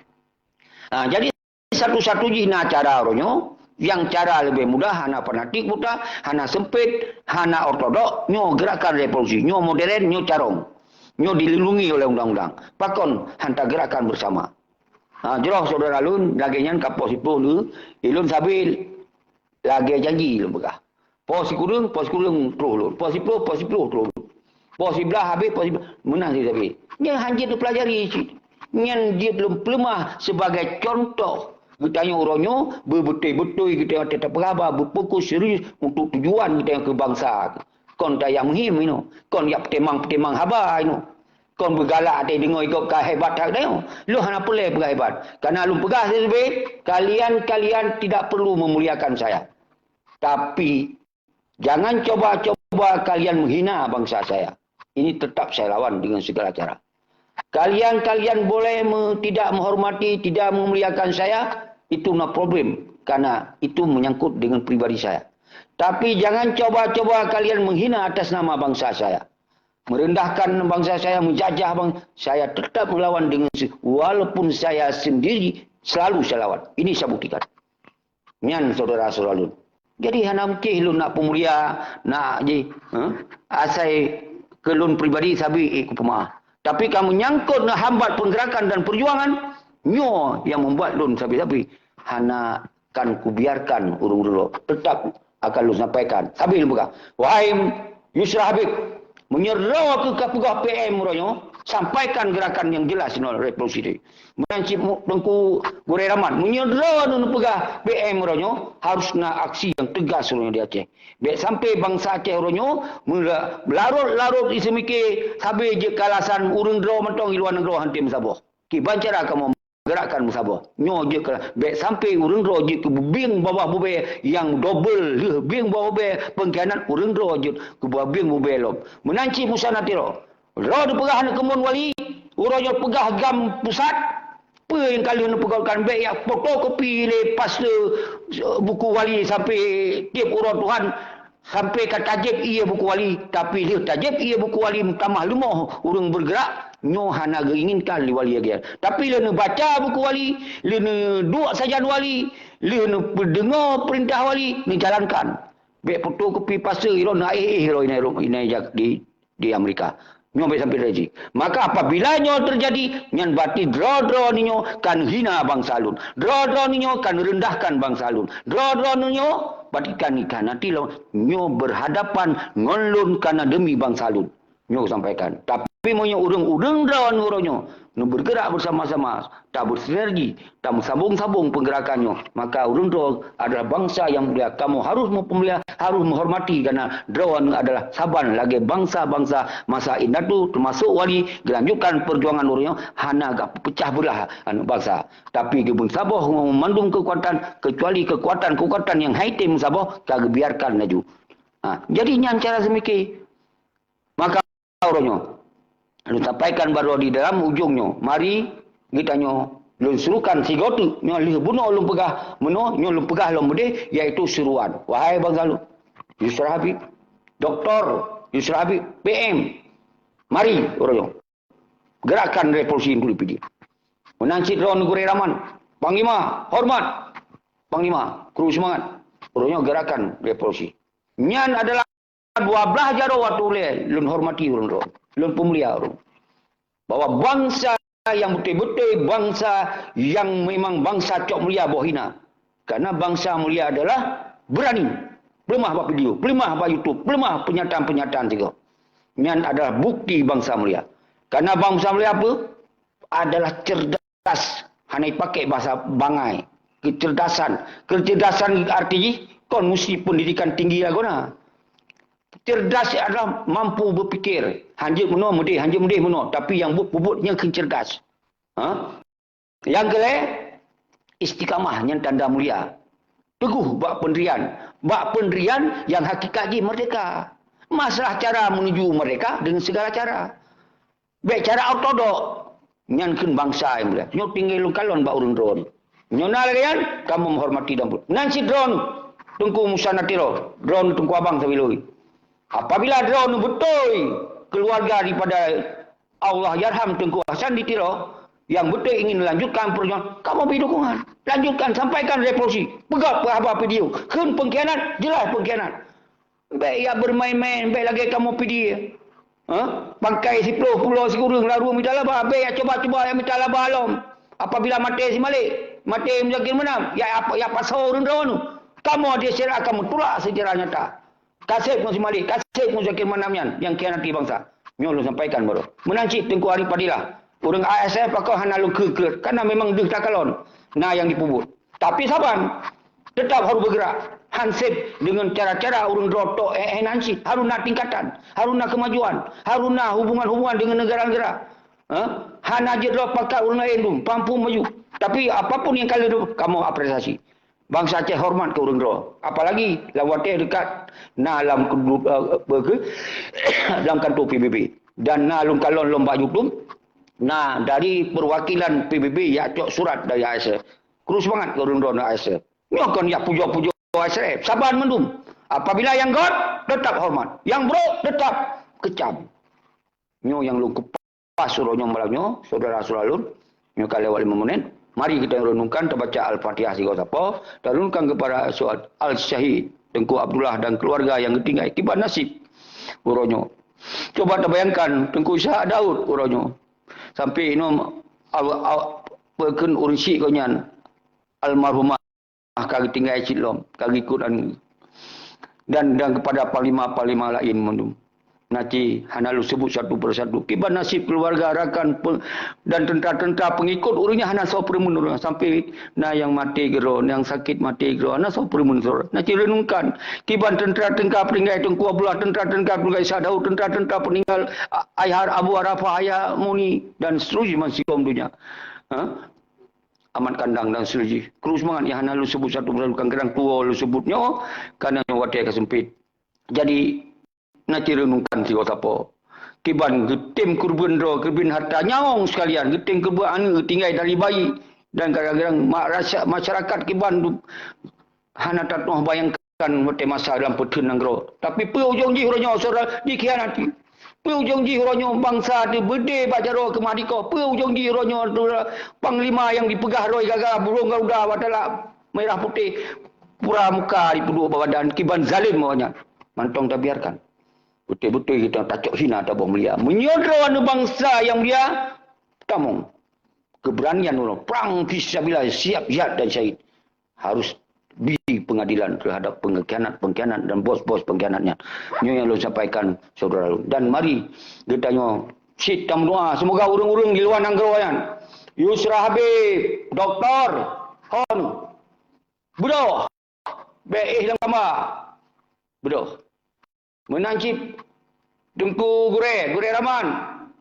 Ha, jadi satu-satu jih na cara uroe nyoe, nyang cara leubeh mudah, hana fanatik buta, hana sempit, hana ortodok, nyoe gerakan revolusi, nyoe modern, nyoe carông. Nyoe dilindungi oleh undang-undang. Pakon hanta gerakan bersama. Ha, jroh syedara lôn, lagée nyan ka poh siplôh lé, ilôn sabe lagée janji lôn peugah. Poh sikureueng, poh sikureueng troh lôn. Poh siplôh, poh siplôh troh lôn. Poh siblaih habéh, poh siblaih meunan sabe. Nyan hana jeuet peulajari cit. Nyan jeuet lôn peuleumah sibagai cuntoh. Geutanyoe uroe nyoe beubeutôi-beutôi geutanyoe teutap haba, beufokus serius untuk tujuan geutanyoe keu bansa. Kon tajak meuhim inoe, kon jak peutimang-peutimang haba inoe. Kon beugalak até deungoe gob ka hebat that geutanyoe. Lôn hana peureulée peugah hebat. Kana lôn peugah sabe, kalian-kalian tidak perlu memuliakan saya. Tapi, jangan coba-coba kalian menghina bangsa saya. Ini tetap saya lawan dengan segala cara. Kalian-kalian boleh me-, tidak menghormati, tidak memuliakan saya, itu no problem. Karena itu menyangkut dengan pribadi saya. Tapi jangan coba-coba kalian menghina atas nama bangsa saya. Merendahkan bangsa saya, menjajah bang-, saya tetap melawan dengan se-, walaupun saya sendiri selalu saya lawan. Ini saya buktikan. Nyan syedara-syedara lôn. Jadi hana mungken lôn nak peumulia, nak ji, eh, asai keu lôn pribadi sabe ék kupeumah. Tapi ka menyangkut ngon hambat pergerakan dan perjuangan, nyoe nyang membuat lôn sabe-sabe hana akan kubiarkan ureuëng-ureuëng lôn. Tetap akan lôn sampaikan. Sabe lôn peugah, wahai Yusra Habib, meunyoe droe keuh ka peugah P M uroe nyoe, sampaikan gerakan nyang jelas ngon revolusi tadi. Meunan cit mu-, Teungku Gurée Rahmat, meunyoe droe neupeugah P M uroe nyoe, harus na aksi nyang teugas uroe nyoe di Aceh. Bék sampai bansa Aceh uroe nyoe meula-, larot-larot iseumike sabe jeuet keu alasan ureuëng droe mantong i luwa nanggroe hana meusaboh. Kiban cara kamoe gerakan meusaboh. Nyoe jeuet keu, bék sampai ureuëng droe jeuet keu bieng babah bubée nyang dobel lheueh bieng babah bubée peungkhianat ureuëng droe jeuet keu bieng bubée lom. Meunan cit Musa Natiro. Droe neupeugah neukeumon wali, uroe nyoe peugah GAM pusat, peue nyang ka lheueh neupeugah kan bék jak fotokopi lé paste, eh, buku wali sampai tieb uroe Tuhan, sampai ka tajép ié buku wali, tapi lheueh tajép ié buku wali meutamah leumoh ureuëng bergerak, nyoe hana geuinginkan lé wali lagée nyan. Tapi lheueh neubaca buku wali, lheueh neuduek sajan wali, lheueh neupeudeungoe peurintah wali, neujalankan. Bék fotokopi paste, droe neuéh-éh droe inai, inai jak di di Amerika. Nyoe bék sampai terjadi. Maka apabila nyoe terjadi, nyan berarti droe-droe nyoe kan hina bangsa lôn. Droe-droe nyoe kan rendahkan bangsa lôn. Droe-droe nyoe berarti kan ikhianati lôn. Nyoe berhadapan ngon lôn karena demi bangsa lôn. Nyoe sampaikan. Tapi meunyoe ureuëng-ureuëng droe nyoe, nyoe bergerak bersama-sama, tabersinergi, tameusabong-sabong peugerakan nyoe, maka ureuëng droe adalah bangsa nyang mulia. Kamoe harus meupeumulia, harus meuhormati, karena droe adalah saban lagée bangsa-bangsa masa indatu, termasuk wali, geulanjutkan perjuangan ureuëng nyoe hana geupeupeucah beulah aneuëk bangsa. Tapi geubeusaboh ngon mandum keukuatan, kecuali keukuatan-keukuatan nyang haitem meusaboh, ka geubiarkan laju. Ha, jadi nyan cara seumike. Maka uroe nyoe, lôn sampaikan baroe di dalam ujong nyoe, mari geutanyoe lôn suruhkan sigoe teuk nyoe lheueh bunoe lôn peugah meunoe, nyoe lôn peugah lom beudeh, yaitu seruan. Wahai bangsa lôn, Yusra Habib, Doktor Yusra Habib, P M, mari uroe nyoe. Gerakan revolusi untuk dipilih. Meunan cit droe Gurée Rahmat, Panglima, hormat. Panglima, kru seumangat. Uroe nyoe gerakan revolusi. Nyan adalah dua blaih jaroe watée ulée lôn hormati ureuëng droe, lôn peumulia ureuëng. Bahwa bangsa nyang beutôi-beutôi, bangsa nyang memang bangsa cok mulia boh hina. Karena bangsa mulia adalah berani. Peuleumah bak video, peuleumah bak YouTube, peuleumah pernyataan-pernyataan sigoe. Nyan adalah bukti bangsa mulia. Karena bangsa mulia apa? Adalah cerdas, hana ipakai bahasa bangai. Kecerdasan. Kecerdasan arti jih kon mesti pendidikan tinggi lagoe na. Cerdas adalah mampu berpikir. Hanjeuet meunoe meudeh, hanjeuet meudeh meunoe. Tapi nyang buet peubuet nyang keuh cerdas. Ha? Nyang keulhée, istiqamah nyan tanda mulia. Teguh bak peundirian. Bak peundirian nyang hakikat jih merdeka. Masalah cara menuju merdeka dengan segala cara. Bèk cara ortodok. Nyan kheun bansa nyang mulia. Nyoe tinggai lôn kalon bak ureuëng droeneuh. Nyoe na lagèe nyan, kamoe meuhormati dan peureulèe. Nan cit droeneuh, Teungku Musa Natiro, droeneuh Teungku Abang Sabiloi. Apabila droeneuh beutôi keuluwarga daripada Allahyarham Teungku Hasan di Tiro nyang beutôi ingin lanjutkan peujuangan, kamoe bri dukungan. Lanjutkan, sampaikan revolusi. Peugah peuhaba video. Kheun pengkhianat, jeulaih pengkhianat. Bèk jak beumaén-maén, bèk lagèe kamoe P D I. Ha? Pangkai siploh pulo sikureueng lalu mita laba, bèk jak cuba-cuba jak mita laba lom. Apabila maté si Malik, maté Muzakir Manaf, jak, jak pasoe ureuëng droeneuh. Kamoe di sira akan meutulak secara nyata. Kaseb ngon si Malik, kaseb ngon Muzakir Manaf nyan nyang khianati bansa. Nyoe lôn sampaikan baroe. Meunan cit Teungku Arif Fadilah. Ureuëng A S F pakon hana lôn kreueh-kreueh, karena memang deuh takalon na nyang jipeubuet. Tapi saban, teutap harôh beugerak. Hanseb deungon cara-cara ureuëng droe tok, eh, eh, nan cit. Harôh na tingkatan, harôh na keumajuan, harôh na hubungan-hubungan deungon neugara-neugara. Ha? Hana jeuet droe pakat ureuëng laén dum, pampun maju. Tapi apapun nyang ka lheueh, kamoe apresiasi. Bansa Aceh horeumat keu ureuëng droe. Apalagi lam watèe teukat na lam kedu-, eh, apa ke? Lam kantô P B B. Dan na lôn kalon lom bak YouTube, na dari peuwakilan P B B jak cok surat dari A S F. Kru seumangat keu ureuëng droeneuh A S F. Nyoe kon jak pujoe-pujoe A S F. Saban mandum. Apabila nyang göt, teutap horeumat. Nyang brôk, teutap keucam. Nyoe nyang lôn kupas uroe nyoe malam nyoe, syedara-syedara lôn. Nyoe ka lewat lima menit. Mari kita renungkan, tabaca Al-Fatihah sigoe sapo, tarenungkan kepada Al-Syahid Teungku Abdullah dan keluarga nyang geutinggai. Kiban nasib uroe nyoe. Cuba tabayangkan Teungku Ishak Daud uroe nyoe. Sampai inoe aw-, aw-, peukheun ureuëng syik gobnyan, almarhumah ka geutinggai cit lom, ka geuikot aneuk. Dan, dan kepada panglima-panglima laén mandum. Nati hana lôn seubut satu persatu. Kiban nasib keluarga, rakan pe-, dan tentara-tentara pengikut ureuëng nyan hana soe peureumeun ureuëng. Sampai na nyang maté keudroe, nyang sakét maté keudroe, hana soe peureumeun soe. Nati renungkan, kiban tentara-tentara peuninggai Teungku Abdullah, tentara-tentara peuninggai Ishak Daud, tentara-tentara peuninggai A-, Ayah Abu Arafah, Ayah Muni, dan seterusnya meusigoe donya. Ha? Amat Kandang dan seterusnya. Kru seumangat nyang hana lôn seubut satu persatu, kadang-kadang tuwoe lôn seubut nyoe, karena nyoe watèe ka seumpit. Jadi, nati renungkan sigoe sapo. Kiban geutem keureubeuen droe, keureubeuen harta nyawöng sekalian, geutem keureubeuen aneuk geutinggai dari bayi, dan kadang-kadang ma-, rasa-, masyarakat kiban du-, hana tatu'oh bayangkan watèe masa lam peutheun nanggroe. Tapi peue ujông jih uroe nyoe, syedara, dikhianati? Peue ujông jih uroe nyoe bansa teuh beudé bak jaroe keumah dikoh? Peue ujông jih uroe nyoe panglima nyang jipeugah roh gaga burông Garuda watala mirah putéh pura muka jipeuduek bak badan, kiban zalim awaknyan? Mantong tabiarkan. Beutôi-beutôi geutanyoe tacok hina taboh mulia. Meunyoe droeneuh bansa nyang mulia, tamong. Keberanian uroe nyoe, prang fisabilillah, siap jihad dan syahid. Harus bri pengadilan terhadap pengkhianat-pengkhianat dan bos-bos pengkhianat nyan. Nyoe nyang lôn sampaikan, syedara lôn. Dan mari geutanyoe cit tameudoa, semoga ureuëng-ureuëng di luwa nanggroe nyan, Yusra Habib, Doktor Hon, beudôh, bèk éh lam kama, beudôh. Meunan cit Teungku Gurèe, Gurèe Rahman,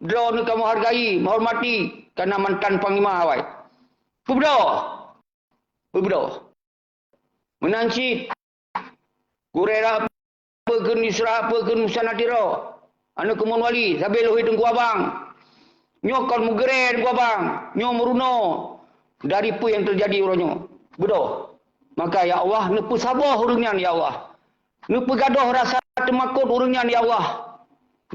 droeneuh kamoe hargai, meuhormati, karena mantan panglima awai. Peubeudôh! Peubeudôh! Meunan cit Gurèe Ra-, peue kheun Yusra, peue kheun Musa Natiro, aneuk Keumuen Wali, sabe lôn hi Teungku Abang. Nyoe kon meugeurèe Teungku Abang, nyoe meurunoe dari peue nyang teujadi uroe nyoe. Beudôh! Maka, ya Allah, neupeusaboh ureuëng nyan, ya Allah. Neupeugadôh rasa teumakot ureuëng nyan, ya Allah.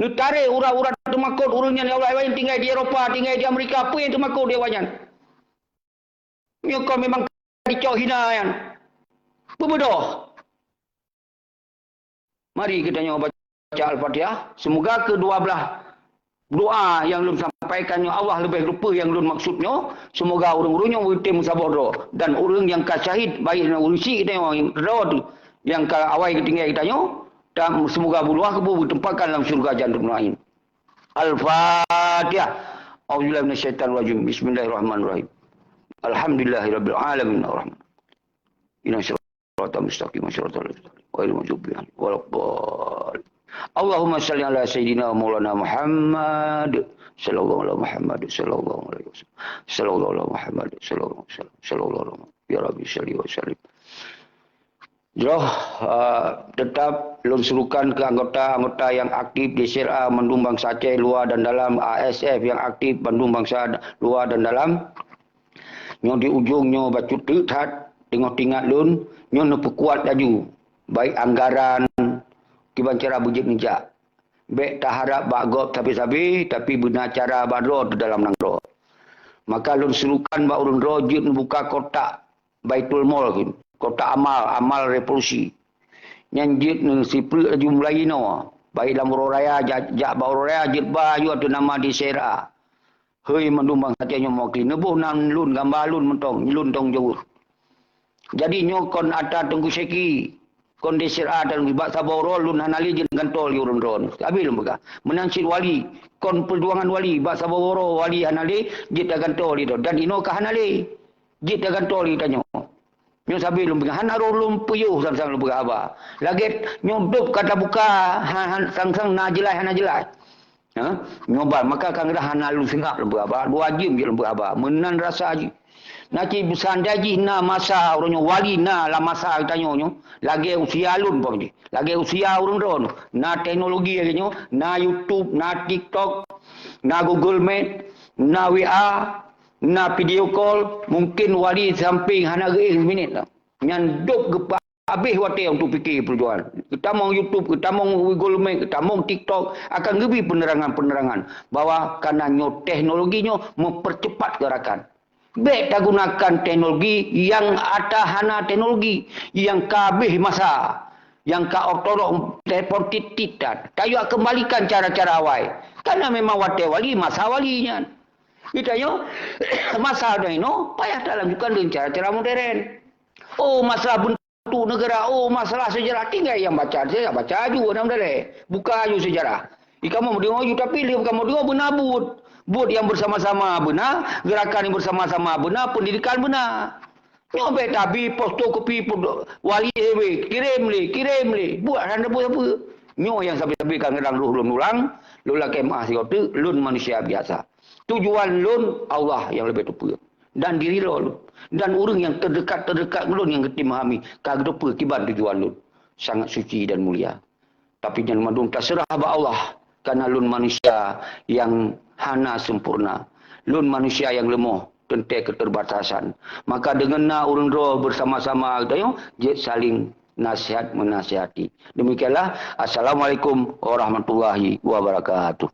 Neutarek urat-urat teumakot ureuëng nyan, ya Allah. Awaknyan tinggai di Eropa, tinggai di Amerika, peue nyang teumakot di awaknyan? Nyoe kon memang dicok hina nyan. Peubeudôh. Mari geutanyoe baca Al-Fatihah. Semoga kedua belah doa nyang lôn sampaikan nyoe Allah leubeh lupa nyang lôn maksud nyoe. Semoga ureuëng-ureuëng nyoe beutôi meusaboh droe. Dan ureuëng nyang ka syahid, baik ureuëng syik geutanyoe droe teuh nyang ka awai geutinggai geutanyoe, dan semoga beuluah keubu beutempatkan lam syurga Jannatul Naim. Al-Fatihah. A'udzubillahi minasyaitonirrajim. Bismillahirrahmanirrahim. Alhamdulillahirabbil alamin. Arrahman. Ihdinas siratal mustaqim, siratal ladzina an'amta 'alaihim ghairil maghdubi 'alaihim waladdallin. Allahumma shalli ala sayyidina wa maulana Muhammad. Sallallahu ala Muhammad, sallallahu alaihi wasallam. Sallallahu ala Muhammad, sallallahu alaihi wasallam. Sallallahu ala Muhammad. Ya Rabbi, shalli wa sallim. Jroh, eh, tetap lôn serukan keu anggota-anggota nyang aktif di S R A mandum bansa Aceh luwa dan dalam, A S F nyang aktif mandum bansa luwa dan dalam. Nyoe di ujong nyoe bacut teuk that, teungoh teuingat lôn, nyoe neupeukuat laju, baik anggaran, kiban cara beujeuet neujak. Bék taharab bak gob sabe-sabe, tapi beuna cara bak droe teuh dalam nanggroe. Maka lôn serukan bak ureuëng droe jeuet neubuka kotak Baitul Mal, kotak amal, amal revolusi. Nyan jeuet neusipreuk laju mulai inoe, baik lam uroe raya, jak, jak bak uroe raya jeuet ba aju ateueh nama di S R A. Hei mandum bansa Aceh nyoe meuwakili, neuboh nan lôn, gamba lôn mantong, lôn tanggong jaweueb. Jadi nyoe kon atra Teungku Syeki, kon di S R A Teungku, bak saboh uroe lôn hana lé jeuet gantoe lé ureuëng droe. Sabe lôn peugah. Meunan cit wali, kon peujuangan wali, bak saboh uroe wali hana lé jeuet tagantoe lé droe. Dan inoe ka hana lé jeuet tagantoe lé tanyoe. Nyoe sabe lôn peugah, hana roh lôn peuyôh sang-sang lôn peugah haba. Lagée nyoe dub ka tabuka, ha, ha, sang-sang na jeulaih hana jeulaih. Ha? Nyoe ban, maka ka ngeurah hana lôn seungab lôn peugah haba, dua jeuem jeuet lôn peugah haba. Meunan rasa jih. Na cit beusandai jih na masa uroe nyoe wali na lam masa geutanyoe nyoe, lagée usia lôn umpama jih, lagée usia ureuëng droe nyoe, na teknologi lagée nyoe, na YouTube, na TikTok, na Google Meet, na W A, na video call, mungkin wali sampéng hana geuéh minét. Nyan dub geupa habéh watée untuk pike peujuangan. Geutamong YouTube, geutamong Google Meet, geutamong TikTok, akan geubri penerangan-penerangan bahwa karena nyoe teknologi nyoe mempercepat gerakan. Bék tagunakan teknologi nyang atra hana teknologi, nyang ka habéh masa, nyang ka ortodok telepon tit-tit dan. Tayue kembalikan cara-cara awai. Karena memang watée wali, masa wali nyan. Geutanyoe, masa inoe payah talanjutkan dengan cara-cara modern. Oh, masa bentuk negara, oh, masalah sejarah, tinggai nyang baca, saya baca aju, alhamdulillah. Buka aju sejarah. Di kamoe meudeungoe aju, tapi lé kamoe deungoe beuna buet. Buet nyang bersama-sama beuna, gerakan nyang bersama-sama beuna, pendidikan beuna. Nyoe bék tabi postokopi pun wali ewe, kirém lé, kirém lé. Buet hana peue-peue. Nyoe nyang sabe-sabe ka ngeurang roh lôn ulang, lôn lakée meuáh sigoe teuk, lôn manusia biasa. Tujuan lôn Allah nyang leubeh teupeue dan diri lôn. Dan ureuëng nyang teudekat-teudekat lôn nyang geutem hami ka geuteupeue kiban tujuan lôn sangat suci dan mulia. Tapi nyan mandum taseurah bak Allah, karena lôn manusia nyang hana sempurna. Lôn manusia nyang leumoh, teuntée keterbatasan. Maka deungon na ureuëng droe bersama-sama geutanyoe jeuet saling nasihat menasihati. Demikianlah. Assalamualaikum warahmatullahi wabarakatuh.